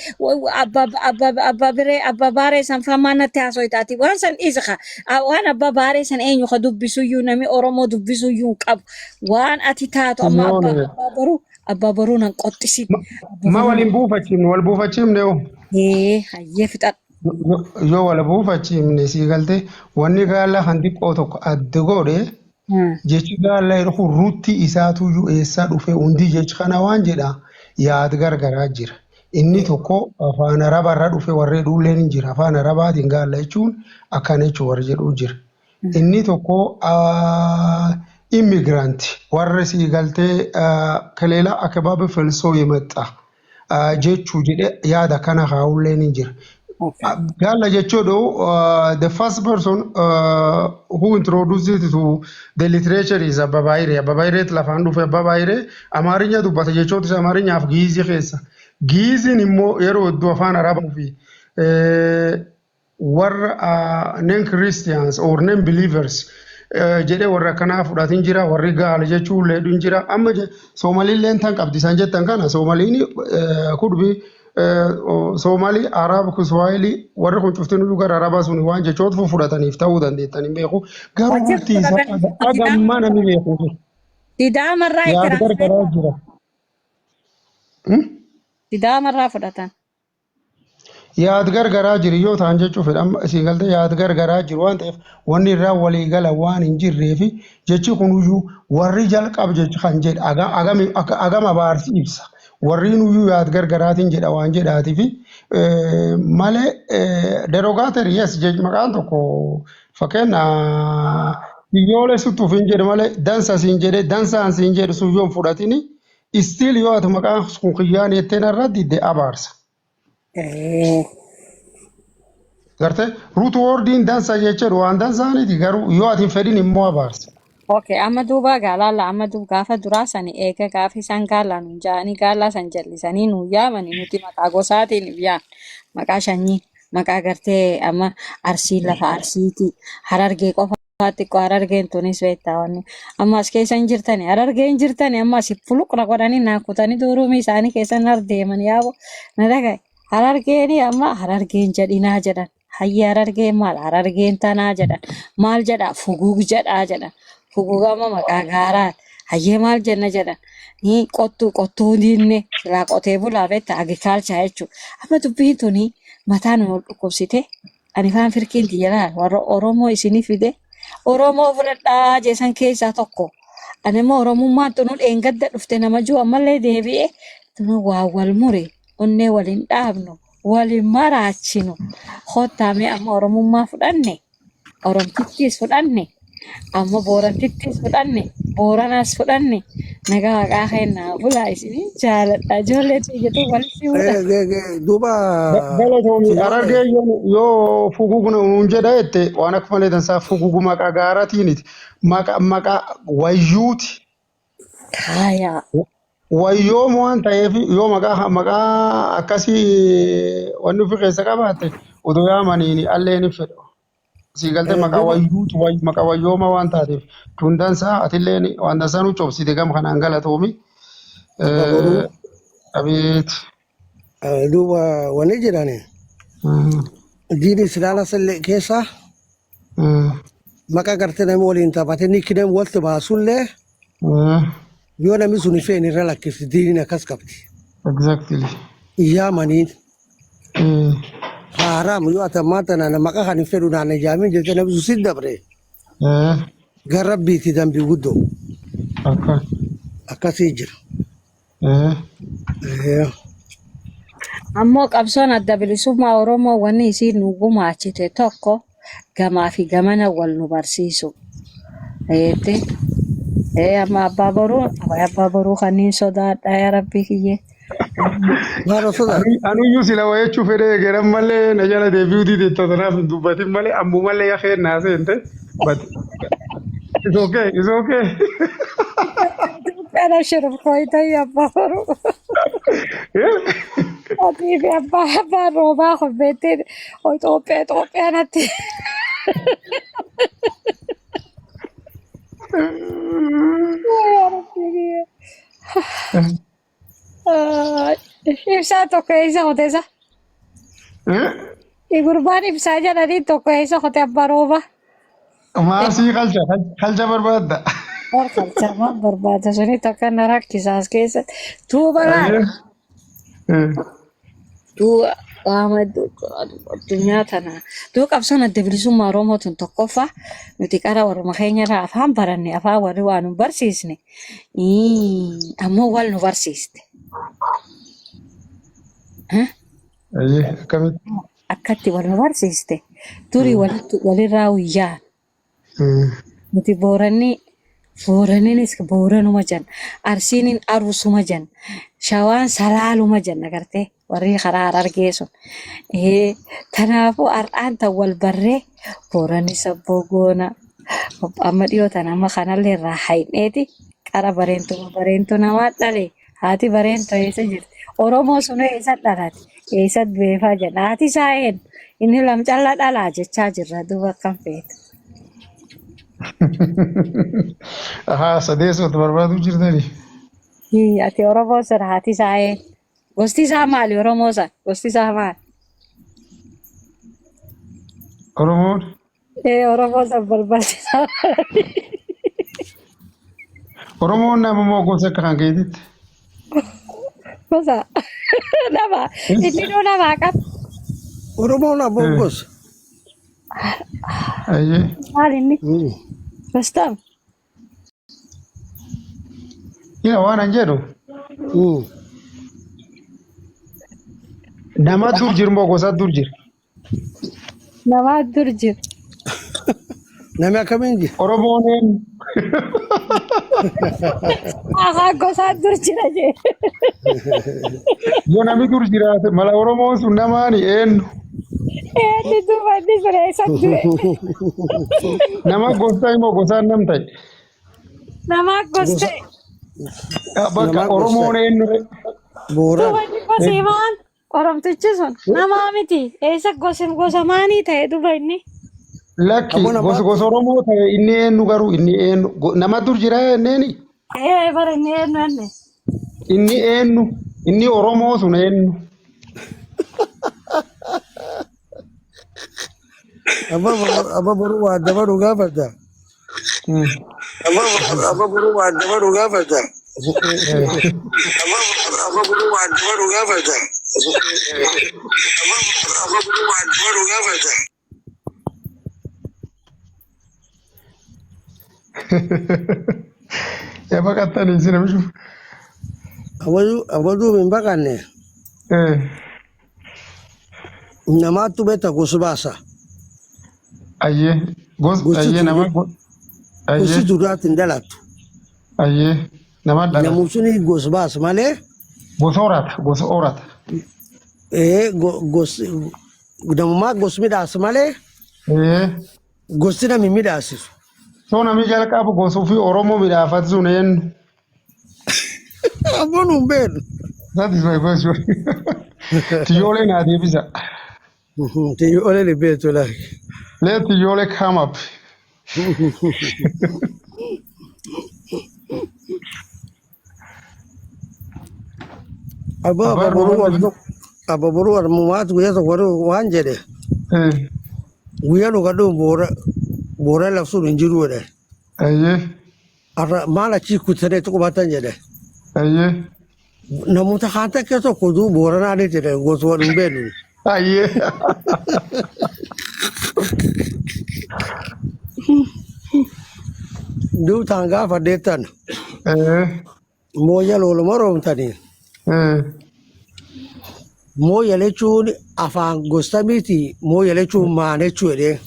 Abba biree abba baaree san famaa natti haasoytaati. Waan san dhiisa waan abba baaree san eenyu ka dubbisuyyuu nami Oromoo dubbisuyyuu hin qabu. Waan ati taatu amma abbaa Yoone. abbaa boruu nan qoxxisin. Abbaa Ma boruu waliin buufachiifne wal buufachiifne hoo? Ee hayyee fixadhu. Yoo wal buufachiifne sii galtee wanni gaala kan xiqqoo tokko adda godhe jechi gaala yeroo ruutti isaatuyyuu eessaa dhufe hundi jechi kana waan jedha yaad gargaraa jira. Inni tokko afaan Arabaarraa dhufe warri jedhulleen hin jira. Afaan Arabaatiin gaalla jechuun akkana jechuun warri jedhu jira. Inni tokko immigrant warri sii galtee ከሌላ አካባቢ ፈልሶ የመጣ jechuu jedhe yaada kana kaa'ulleen hin jira. Okay. Gaalla jechuun the first person who introduced it to the literature is Abba Baayiree. Abba Baayireet lafaan dhufe. Abba Baayiree Amaarinya dubbata jechoota isa Amaarinyaaf Giizii keessa. Giiziin immoo yeroo hedduu afaan Arabaa fi warra non Christians or non believers jedhee warra akkanaa fudhatin jira, warri gaala jechuun leedhuun jira. Amma Soomaliilleen tan qabdi isaan jettan kana. Soomaliin kudbi Soomaalii, Arab, Kiswaahilii, warri kun cuftinuu gara Arabaa sun waan jechoota fudhataniif ta'uu dandeettan hin beeku. Garuu Wajjin murtii isaa fudhatan. Hagammaa namni beeku jiru. Sidaamarraa Yaada itti gargaraa jira. Sidaamarraa fudhatan. Yaad gargaraa jiru yoo ta'an jechuu fedha. Amma isii galtee yaad gargaraa jiru waan ta'eef, wanni irraa walii gala waan hin jirree fi jechi kunuyyuu warri jalqab jechi kan jedhe agam abaarsi ibsa. Warri nuyyuu yaad gargaraatiin jedha waan jedhaatii fi malee derogatory yes maqaan tokko fakkeenya biyyoolee suttuuf hin jedhe malee dansa siin jedhe, dansaan siin jedhe sun yoo hin fudhatini, still yoo ati maqaan kun kiyyaan jettee narra didde abaarsa. Gartee root wordiin dansa jechuudha, waan dansaaniti, garuu yoo ati hin fedhin immoo abaarsa. Okay, amma duuba gaalaala amma duuba gaafa duraa sani eega gaafa isaan gaallaa nuun ja'anii gaallaa san jallisanii nuu yaamani, nuti maqaa gosaatiin yaan, maqaa shanyii, maqaa gartee amma Arsii, lafa Arsiiti, Harargee qofa xiqqoo. Harargeen tunis beektaa, wanni amma as keessa hin jirtani, Harargee hin jirtani. Amma asi fuluqra godhanii naa kutanii duruumii isaanii keessa nar deeman. Yaabo na dhagaye, Harargeeni amma Harargeen jedhinaa jedhan. Hayyi, Harargeen maal? Harargeen tanaa jedhan. Maal jedha? Fuguug jedhaa jedhan. Fuguugama maqaa gaaraa. Hayyee, maal jenna jedhan. Ni qottuu qottuu dinne silaa qotee bulaa beekta, agriculture jechuudha. Amma dubbiin tuni mataa nu ol dhukkubsite. Ani faan firkiin tiyya laal warra Oromoo isinii fide. Oromoo fudhadhaa jeesan keessaa tokko. Ani immoo Oromummaan tunu dheengadda dhufte nama jiru ammallee deebi'ee tunu waa wal mure, onnee waliin dhaabnu, waliin maraachinu. Kottaamee amma Oromummaa fudhanne, Oromtittiis fudhanne, amma Boorantittiis fudhanne, Booranaas fudhanne. Nagaa waaqaa kennaa bulaa, isinii jaaladha. Ijoollee xiyyeetu walitti fuudha. Duuba Galatoomi. Siyoolee. Harargee yoo fuguguna nuun jedha jette, waan akka malee dansaa. Fugugu maqaa gaaraatiiniti. Maqaa wayyuuti. Kaayaa. Wayyoom waan ta'eef yoo maqaa akkasii wanni ofi keessa qabaatte odoo yaamaniin allee ni fedhu. Sii galtee maqaa Duuba wayyuutu, maqaa wayyooma waan taateef tun dansaa, atillee waan dansaa nu cobsite, gama kanaan galatoomi. Abbaa Boruu. Abeet. Duuba wanni jedhani diin islaama sallee keessa maqaa gartee namni waliin taphatee nickname walitti baasullee yoo namni sun fe'in irra lakkifti, diiniin akkas qabdi. Exactly. Yaamaniin haaraam yoo ati ammaa tana maqaa kan hin fedhu naan yaamin jettee namni sun si dabre gara rabbiiti dambii guddoo Akka. akkasii jira. Ammoo qabsoon adda bilisummaa Oromoo wanni isiin nu gumaachite tokko gamaa fi gamana wal nu barsiisu. Eette. Ee, amma Abbaa Boruu, Abbaa Boruu kanneen sodaadha yaa Rabbii kiyyee. Maal sodaata? Anuyyuu sila wayechuu fedhee egeran malee na jala deebi'uu dide, tanaaf hin dubbatin malee ammumallee yakeen naa seente. But it's okay, it's okay. Itoophiyaa shororkooyitanii Abbaa Boruu. Atii fi abbaan roobaa kun beektee Itoophiyaa Itoophiyaa natti. Yaa Rabbii kiyyee. Ibsaa tokko eessa qoteessa? Gurbaan ibsaa jedhanii tokko eessa qote, abbaa roobaa? Maasii qalcha qalcha barbaadda. Qalcha barbaada suni takka na rakkisaas keessatti. Duuba laala. Duuba qaama addunyaa tana. Duuba qabsoon adda bilisummaa Oromoo tun tokkoffaa nuti qara warruma keenyarraa afaan baranne, afaan warri waa nu barsiisne, ammoo wal nu barsiiste. Ayyee akkamitti? Akkatti wal nu barsiiste. Durii walitti walirraa wiyyaa. Nuti Booranni Booraninis Booranuma jenna. Arsiinin Arusuma jenna. Shawaan Salaaluma jenna gartee warri karaa Harargee sun. Kanaafuu har'aan tan wal barree Booranni sabboo goona. Amma dhiyoo tan amma kanallee irraa hayneeti qara bareentuma bareentu namaa dhale. Haati bareentoo eessa jirti? Oromoo sun eessa dhalate? Eessa beefaa jenna? Haati isaa eenyu? Inni lamcalla dhalaa jechaa jirra duuba akkam feeta. Ahaa sadeessootu barbaaduu jirtani. Hii, ati Oromoo sana haati isaa eenyu? Gosti isaa maali Oromoo sana? Gosti isaa maali? Oromoon Ee Oromoo sana balbalti isaa maali? Oromoon nama moo gosa akka kan keetitti? Gosa nama inni nuu namaa qaba. Oromoon ammoo gosa. Ayyee. Maal inni? Gostaam. Ila waan an jedhu nama dur jiru moo gosa dur jira? Namaa dur jira. Namni akkamiin jira? Oromoon eenyu? Ahaa gosaa dur jira jee. Yoo namni dur jiraate mala Oromoon sun namaani eenyu? Eenyu duuba inni sun eessatti du'e? Nama gosa immoo gosaan nam ta'e. Namaa goste. Bakka Namaa gosa. Oromoon eenyu? Booraan. Duuba inni gosee maal? Oromtichi sun namaa miti. Eessa gosa gosa maanii ta'e duuba inni? Lakki Ammoo namaa gosa gosa Oromoo ta'e inni eenyu garuu inni eenyu nama dur jira jenneeni Ee bara inni eenyu inni? inni eenyu inni Oromoo sun eenyu? Amma boruu waa dabaluu gaafata. Amma boruu waa dabaluu gaafata. Amma boruu waa dabaluu gaafata. Amma boruu waa dabaluu gaafata. Yaa baqattanii isin bishu. Amma duuba hin baqanne namaattu beekta gosa baasa. Ayyee gos Gosi ayyee nama gosi ayyee duraatti hin dhalattu. Ayyee nama dhalata. Namni suni gosa baasa malee Gosa horata gosa horata. Gosi namummaa gosi midhaasa malee gosti nami midhaasisu. So namni jalqabu gosa ofii Oromoo midhaafatu sun eenyu? Ammoo nuun beeknu. That is my question. Tiyyoolee naa deebisa. Tiyyoolee ni beektu laaki. Let Tiyyoolee come up. Abbaa Abbaan abba boruu Oromoo abba boruu warmumaatu guyyaa tokko waan jedhe guyyaa nu gadhuun boora boora labsuun hin jiru jedhe. Ayyee. Har'a maal achii kutanii qubatan jedhe. Ayyee. Namoota kaan takkee tokko duu booranaa ni jedhe gosa hin beeknu. Ayyee. Duub taan gaafa deettan mooyya looluma roomtanii. Mooyya jechuun afaan gosa miti mooyya jechuun maan jechuu jedhee.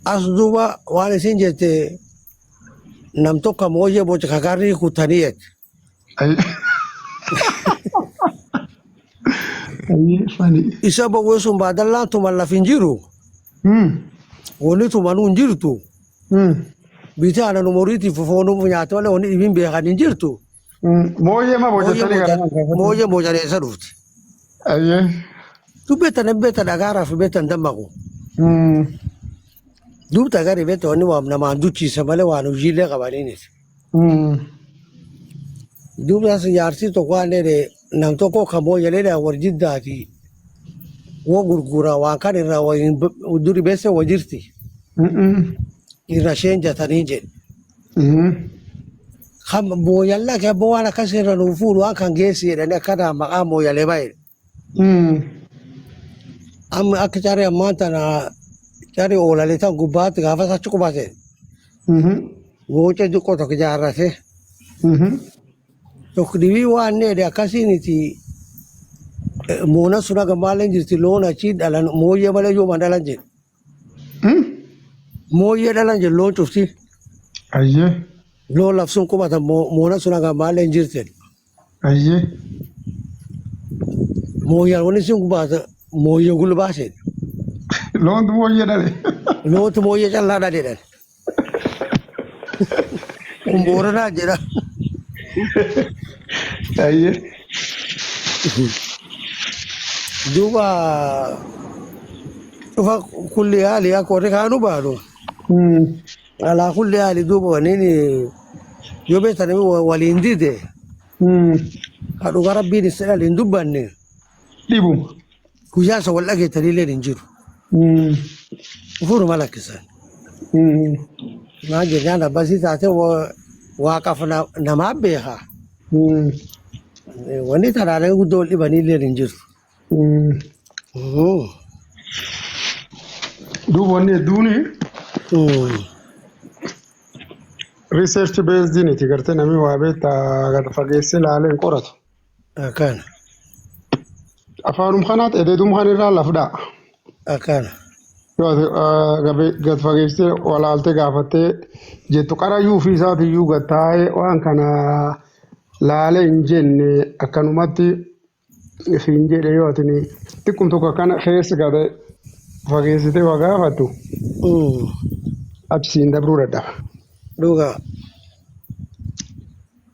As duuba waan isin jette nam tokko mooyya boca kakarrii kutanii jette. Ayyee funny. Isa bowwee sun baadallaan tuman laf hin jiru. Wanni tumanuu hin jirtu. Bitee aannan umuriitiif foonuu nyaata malee wanni dhibiin beekan hin jirtu. Mooyyee ma bocatanii gara Mooyyee bocan eessa dhufti? Ayyee. Tu beektan beektan dhagaaraaf beektan dammaqu. Duubta gari beektan wanni waan namaan duchiisa malee waan hojiilee qabaniinis. Duubta jaarsi tokko waan jedhe nam tokko kan mooyyalee war jiddaati. Woo gurgura waan kan irraa duri beesse wa jirti. Irra isheen jatanii jedhe. Kan mooyallaa kee abbaa waan akkas irra nuu fuudhu waan kan geessi jedhanii akkanaa maqaa mooyyalee baay'ee. Amma akka caree ammaan tana caree oolalee tan gubbaatti gaafas achi qubate. Gocha xiqqoo tokko ijaarrate. Tokko dhibii waan needhe akkasiiniti moona sun haga maalleen jirti loon achii dhalan mooyyee malee yooma dhalan jedhe. Mooyyee dhalan jedhe loon cufti. Ayyee. Loon lafsun qubatan moona sun haga maalleen jirti. Ayyee. Mooyyaan wanni sun baasa mooyyee gulbaasee. Loontu mooyyee dhale. Loontu mooyyee callaa dhale jedhan. Kun Booranaa jedha. Ayyee. Duuba cufa kulli haali akka warri kaanuu baanu. Alaa kulli haali duuba waniin yoo beektan waliin dide ka dhugaa rabbiin isa dhale hin dubbanne Dhibuma. guyyaa isa wal dhageettanillee hin jiru. Ufuruma lakkisan. Maal jennaan abbasii taate waaqaaf namaa beeka. Wanni tanaalee guddoo wal dhibanillee hin jiru. Duuba wanni hedduuni research based miti, gartee namni waa beektaa gad fageessee ilaalee hin qoratu. Akkana. Afaanum kanaatti edeedum kan irraa laf dha'a. Akkana. Yoo ati gad fageessitee walaaltee gaafattee jettu qarayyuu ofii isaatiiyyuu gad taa'ee waan kana laalee hin jenne, akkanumatti siin jedhe, yoo ati xiqqum tokko akkana keessa gad fageessitee waa gaafattu achi siin dabruu dadhaba. Dhugaa.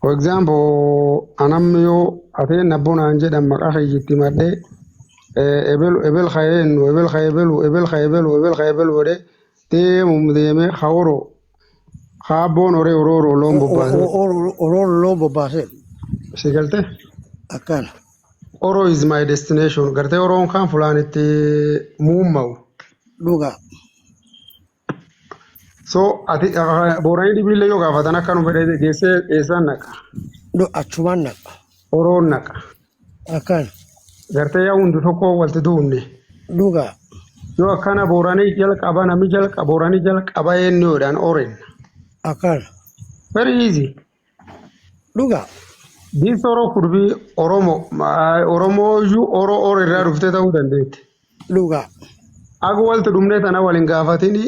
For example, anamni yoo ateen abbonaan jedhan maqaa kiyyitti madhee ebelu ebel kayeennu ebel kayebelu ebel kayebelu ebel kayebelu jedhee deemum deemee haworo kaabboon horee orooroo loon bobbaasee. Oroon loon bobbaasee. Si galte? Akkana. Oro is my destination. Gartee oroon kaan fulaan itti muumma'u. Dhugaa. So ati Booranii dhibiillee yoo gaafatan akkanuma fedhee geessee eessaan naqa? Achumaan naqa. Oroon naqa. Akkana. Gartee yaa hundi tokko walti duunne. Dhugaa. Yoo akkana Booranii jalqaba, namni jalqaba Booranii jalqaba eenyuudhaan oren. Akkana. Very easy. Dhugaa. This Oro could be Oromo. Oromoo iyyuu Oro Oro irraa dhuftee ta'uu dandeetti. Dhugaa. Aga walti dhumnee tana waliin gaafatini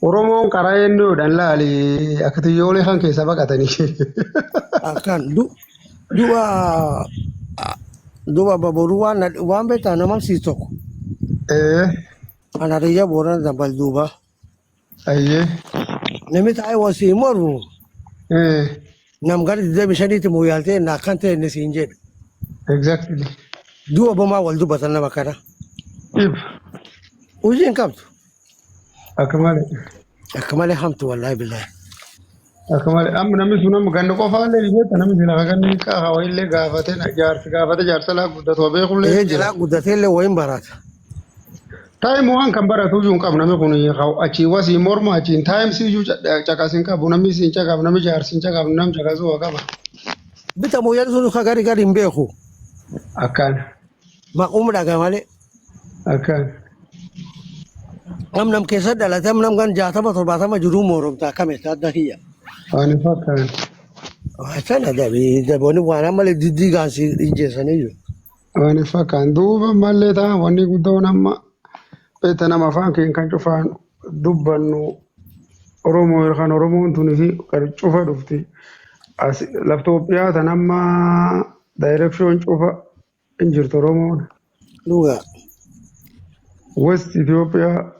Oromoon karaa eenyuudhaan laali akka xiyyoolee kan keessa baqatanii. Akkan duba duba baboru waan waan beektaa nama sii tokko. Ana riyya Boorana dambal duuba. Ayyee. Namni taa'ee wasii mormu nam gara 25tti mooyaaltee na akkan ta'e inni siin jedhu. Exactly. Duuba bomaa wal dubbatan nama kana. Dhib. Hojii hin qabdu. Akka malee. Akka malee hamtu, wallaahi billaahi. Akka malee. Amma namni sun amma ganna qofaallee ni beekta, namni sila ganni hawaillee gaafate jaarsi gaafate jaarsa laa guddatu beekullee Ee jira. Jalaa guddatee illee wayin barata. Time waan kan baratu iyyuu hin qabu namni kun, achii wasii morma achiin time si iyyuu caqas hin qabu, namni siin caqabu, namni jaarsi hin caqabu, namni caqasuu waa qaba. Bita mooyaan sun ka gari gari hin beeku. Akkaan. Maquma dhagaa malee. Akkaan. Nam nam keessa dhalate nam nam gan 60 70 jiruu moromta akkamitti adda kiyya. Waan hin fakkaan. Sana dabii daboonni waan ammalee diddiigaan si ijjeessanii jiru. Waan hin fakkaan. Duuba mallee ta'a wanni guddoon amma beekta nama afaan keenya kan cufaan dubbannu Oromoo yookaan Oromoon tuni fi kan cufa dhufti. As lafti Itoophiyaa tan amma direction cufa hin jirtu Oromoon. Dhugaa. West Itoophiyaa,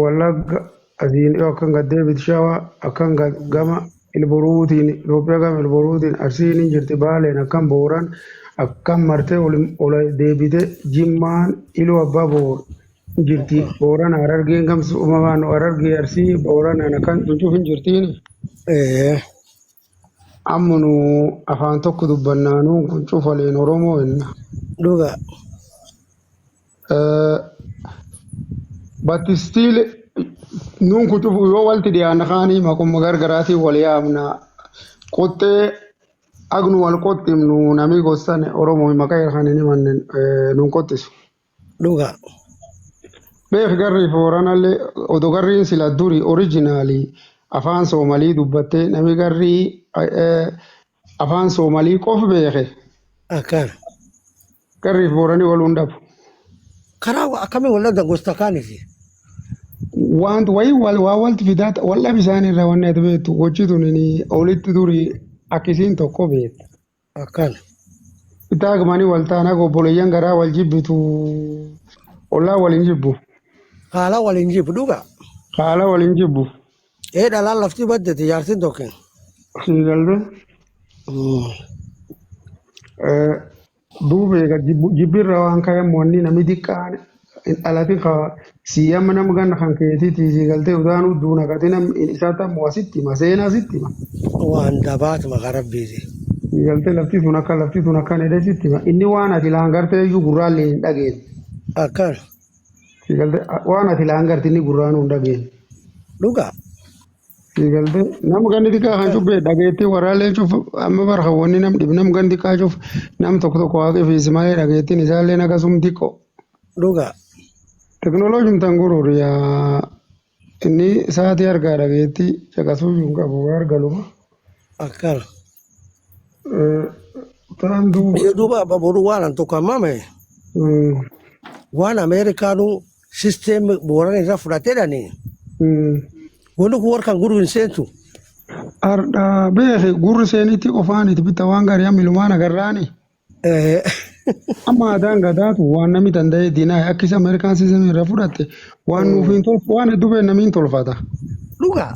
Wallagga asiin yoo akkan gad deebitu Shawaa akkan gad gama Ilboruutiin, Itoophiyaa gama Ilboruutiin Arsiin hin jirti, Baaleen akkan, Booran akkan martee ol ol deebite, Jimmaan, Iluu Abbaa Boor hin jirti, Booran Harargeen gamsi uumamaan Harargee Arsii Booranaan akkan cuncuuf hin jirtiin. Amma nu afaan tokko dubbannaanuu kun cufaleen Oromoo jenna. Dhugaa. But still nuun kun cufu yoo walti dhiyaanna kaanii maquma gargaraatiin wal yaamna. Qoxxee agnu wal qoxximnu namni gosan Oromoo maqaa kan hin himanne nuun qoxxisu. Dhugaa. Beek garri Booranallee odoo garriin sila duri originally afaan Soomalii dubbattee namni garrii afaan Soomalii qofa beeke Akkana. Garriif Booranii wal hin dhabu. Karaa akkamiin wal dhabdan gosta kaaniti? Waan wayii wal waa walti fidaa wal dhabi isaan irraa wanni ati beektu gochi tun olitti duri akkisiin tokko beekta. Akkana. Itti gumanii wal taanaa obboleeyyan garaa wal jibbitu ollaa waliin jibbu. Haala waliin jibbu dhugaa. Haala waliin jibbu. Ee dhalaan lafti baddete jaartiin tokko. Sii galte. Duuba egaa jibbirra waan ka'e wanni namni xiqqaan dhalate ka sii amma nama ganna kan keetiiti sii galtee utaanuu duuna gati nam isaatti ammoo asitti hima seenaa asitti hima. Waan dabaat maqaa rabbiiti. Sii galtee lafti sun akka lafti sun akka jedhee sitti hima inni waan ati laan gartee iyyuu gurraallee hin dhageenye. Akkana. Sii galtee waan ati laan garte inni gurraanuu hin dhageenye. Dhugaa. Sii galtee nama ganni xiqqaa kan cubbee dhageettii warraallee cuf amma barka wanni nam dhib nam ganni xiqqaa cuf nam tokko tokko waaqee fi malee dhageettiin isaallee nagasum xiqqoo. Dhugaa. Teknooloojiin tan gurguru yaa inni sa'aatii argaa dhageetti caqasuu hin qabu argaluma. Akkana. Tan duuba. Yoo duuba abba boruu waan an tokko hammame waan Ameerikaanuu system Booran irra fudhateedhani. Wanni kun warra kan gurru hin seentu. Ardha beeke gurri seenitti qofaan itti bitta waan gaarii amma ilumaan agarraani. Amma aadaan gadaatu waan namni danda'ee diinaa akka isa Ameerikaan system irra fudhatte waan nuuf hin tolfu waan hedduu bee namni hin tolfata. Dhugaa.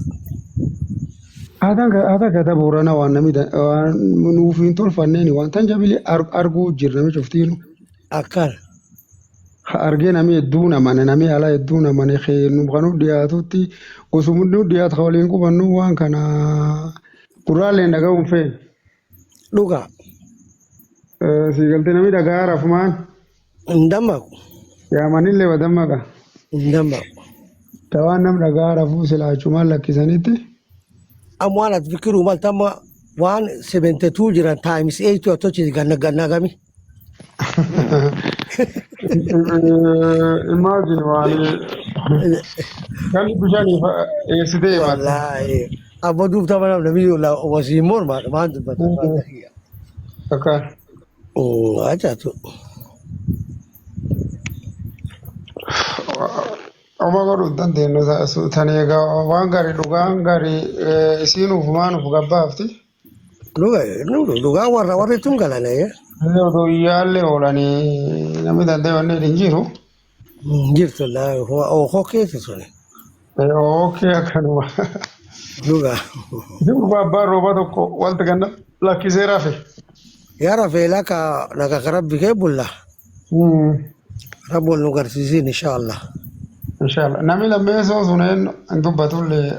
Aadaan aadaa gadaa Booranaa waan namni waan nuuf hin tolfanneeni waan tan jabili arguu jirra namni cuftiinu. Akkana. Argee namni hedduu namane namni alaa hedduu namane nu kan nu dhiyaatutti gosuma nu dhiyaatu kan waliin qubannu waan kana gurraallee dhaga'uun feene. Dhugaa. Sii galtee namni dhagaa rafumaan Hin dammaqu. yaamanillee badammaqa. Hin dammaqu. Tawaan nam dhagaa rafuu silaachumaan lakkisanitti. Amma waan ati fikiruu malta amma waan 72 jiran times 8 atochi ganna ganna gami. Imagine waan kan bishaaniif eessitee himatte. Wallaahi. Abba duubta mana namni wasii morma maan dubbata. Akka Ajaatu. Oma godhuu hin dandeenyu tan egaa waan gaarii dhugaan gaarii isiin ufumaan uf gabbaafti. Dhugaa warra warri tun galane. Odoo iyyaallee oolanii namni danda'e wanni hin jiru. Jirtu ookoo keessa suni. Okay akkanuma. Dhugaa. Durba abbaan rooba tokko walti ganna lakkisee rafe. Yaa rafeelaa ka naga ka rabbi kee bulla. Rabbi wal nu garsiisiin inshallah. Inshallah. Namni lammeessoo sun hin dubbatullee.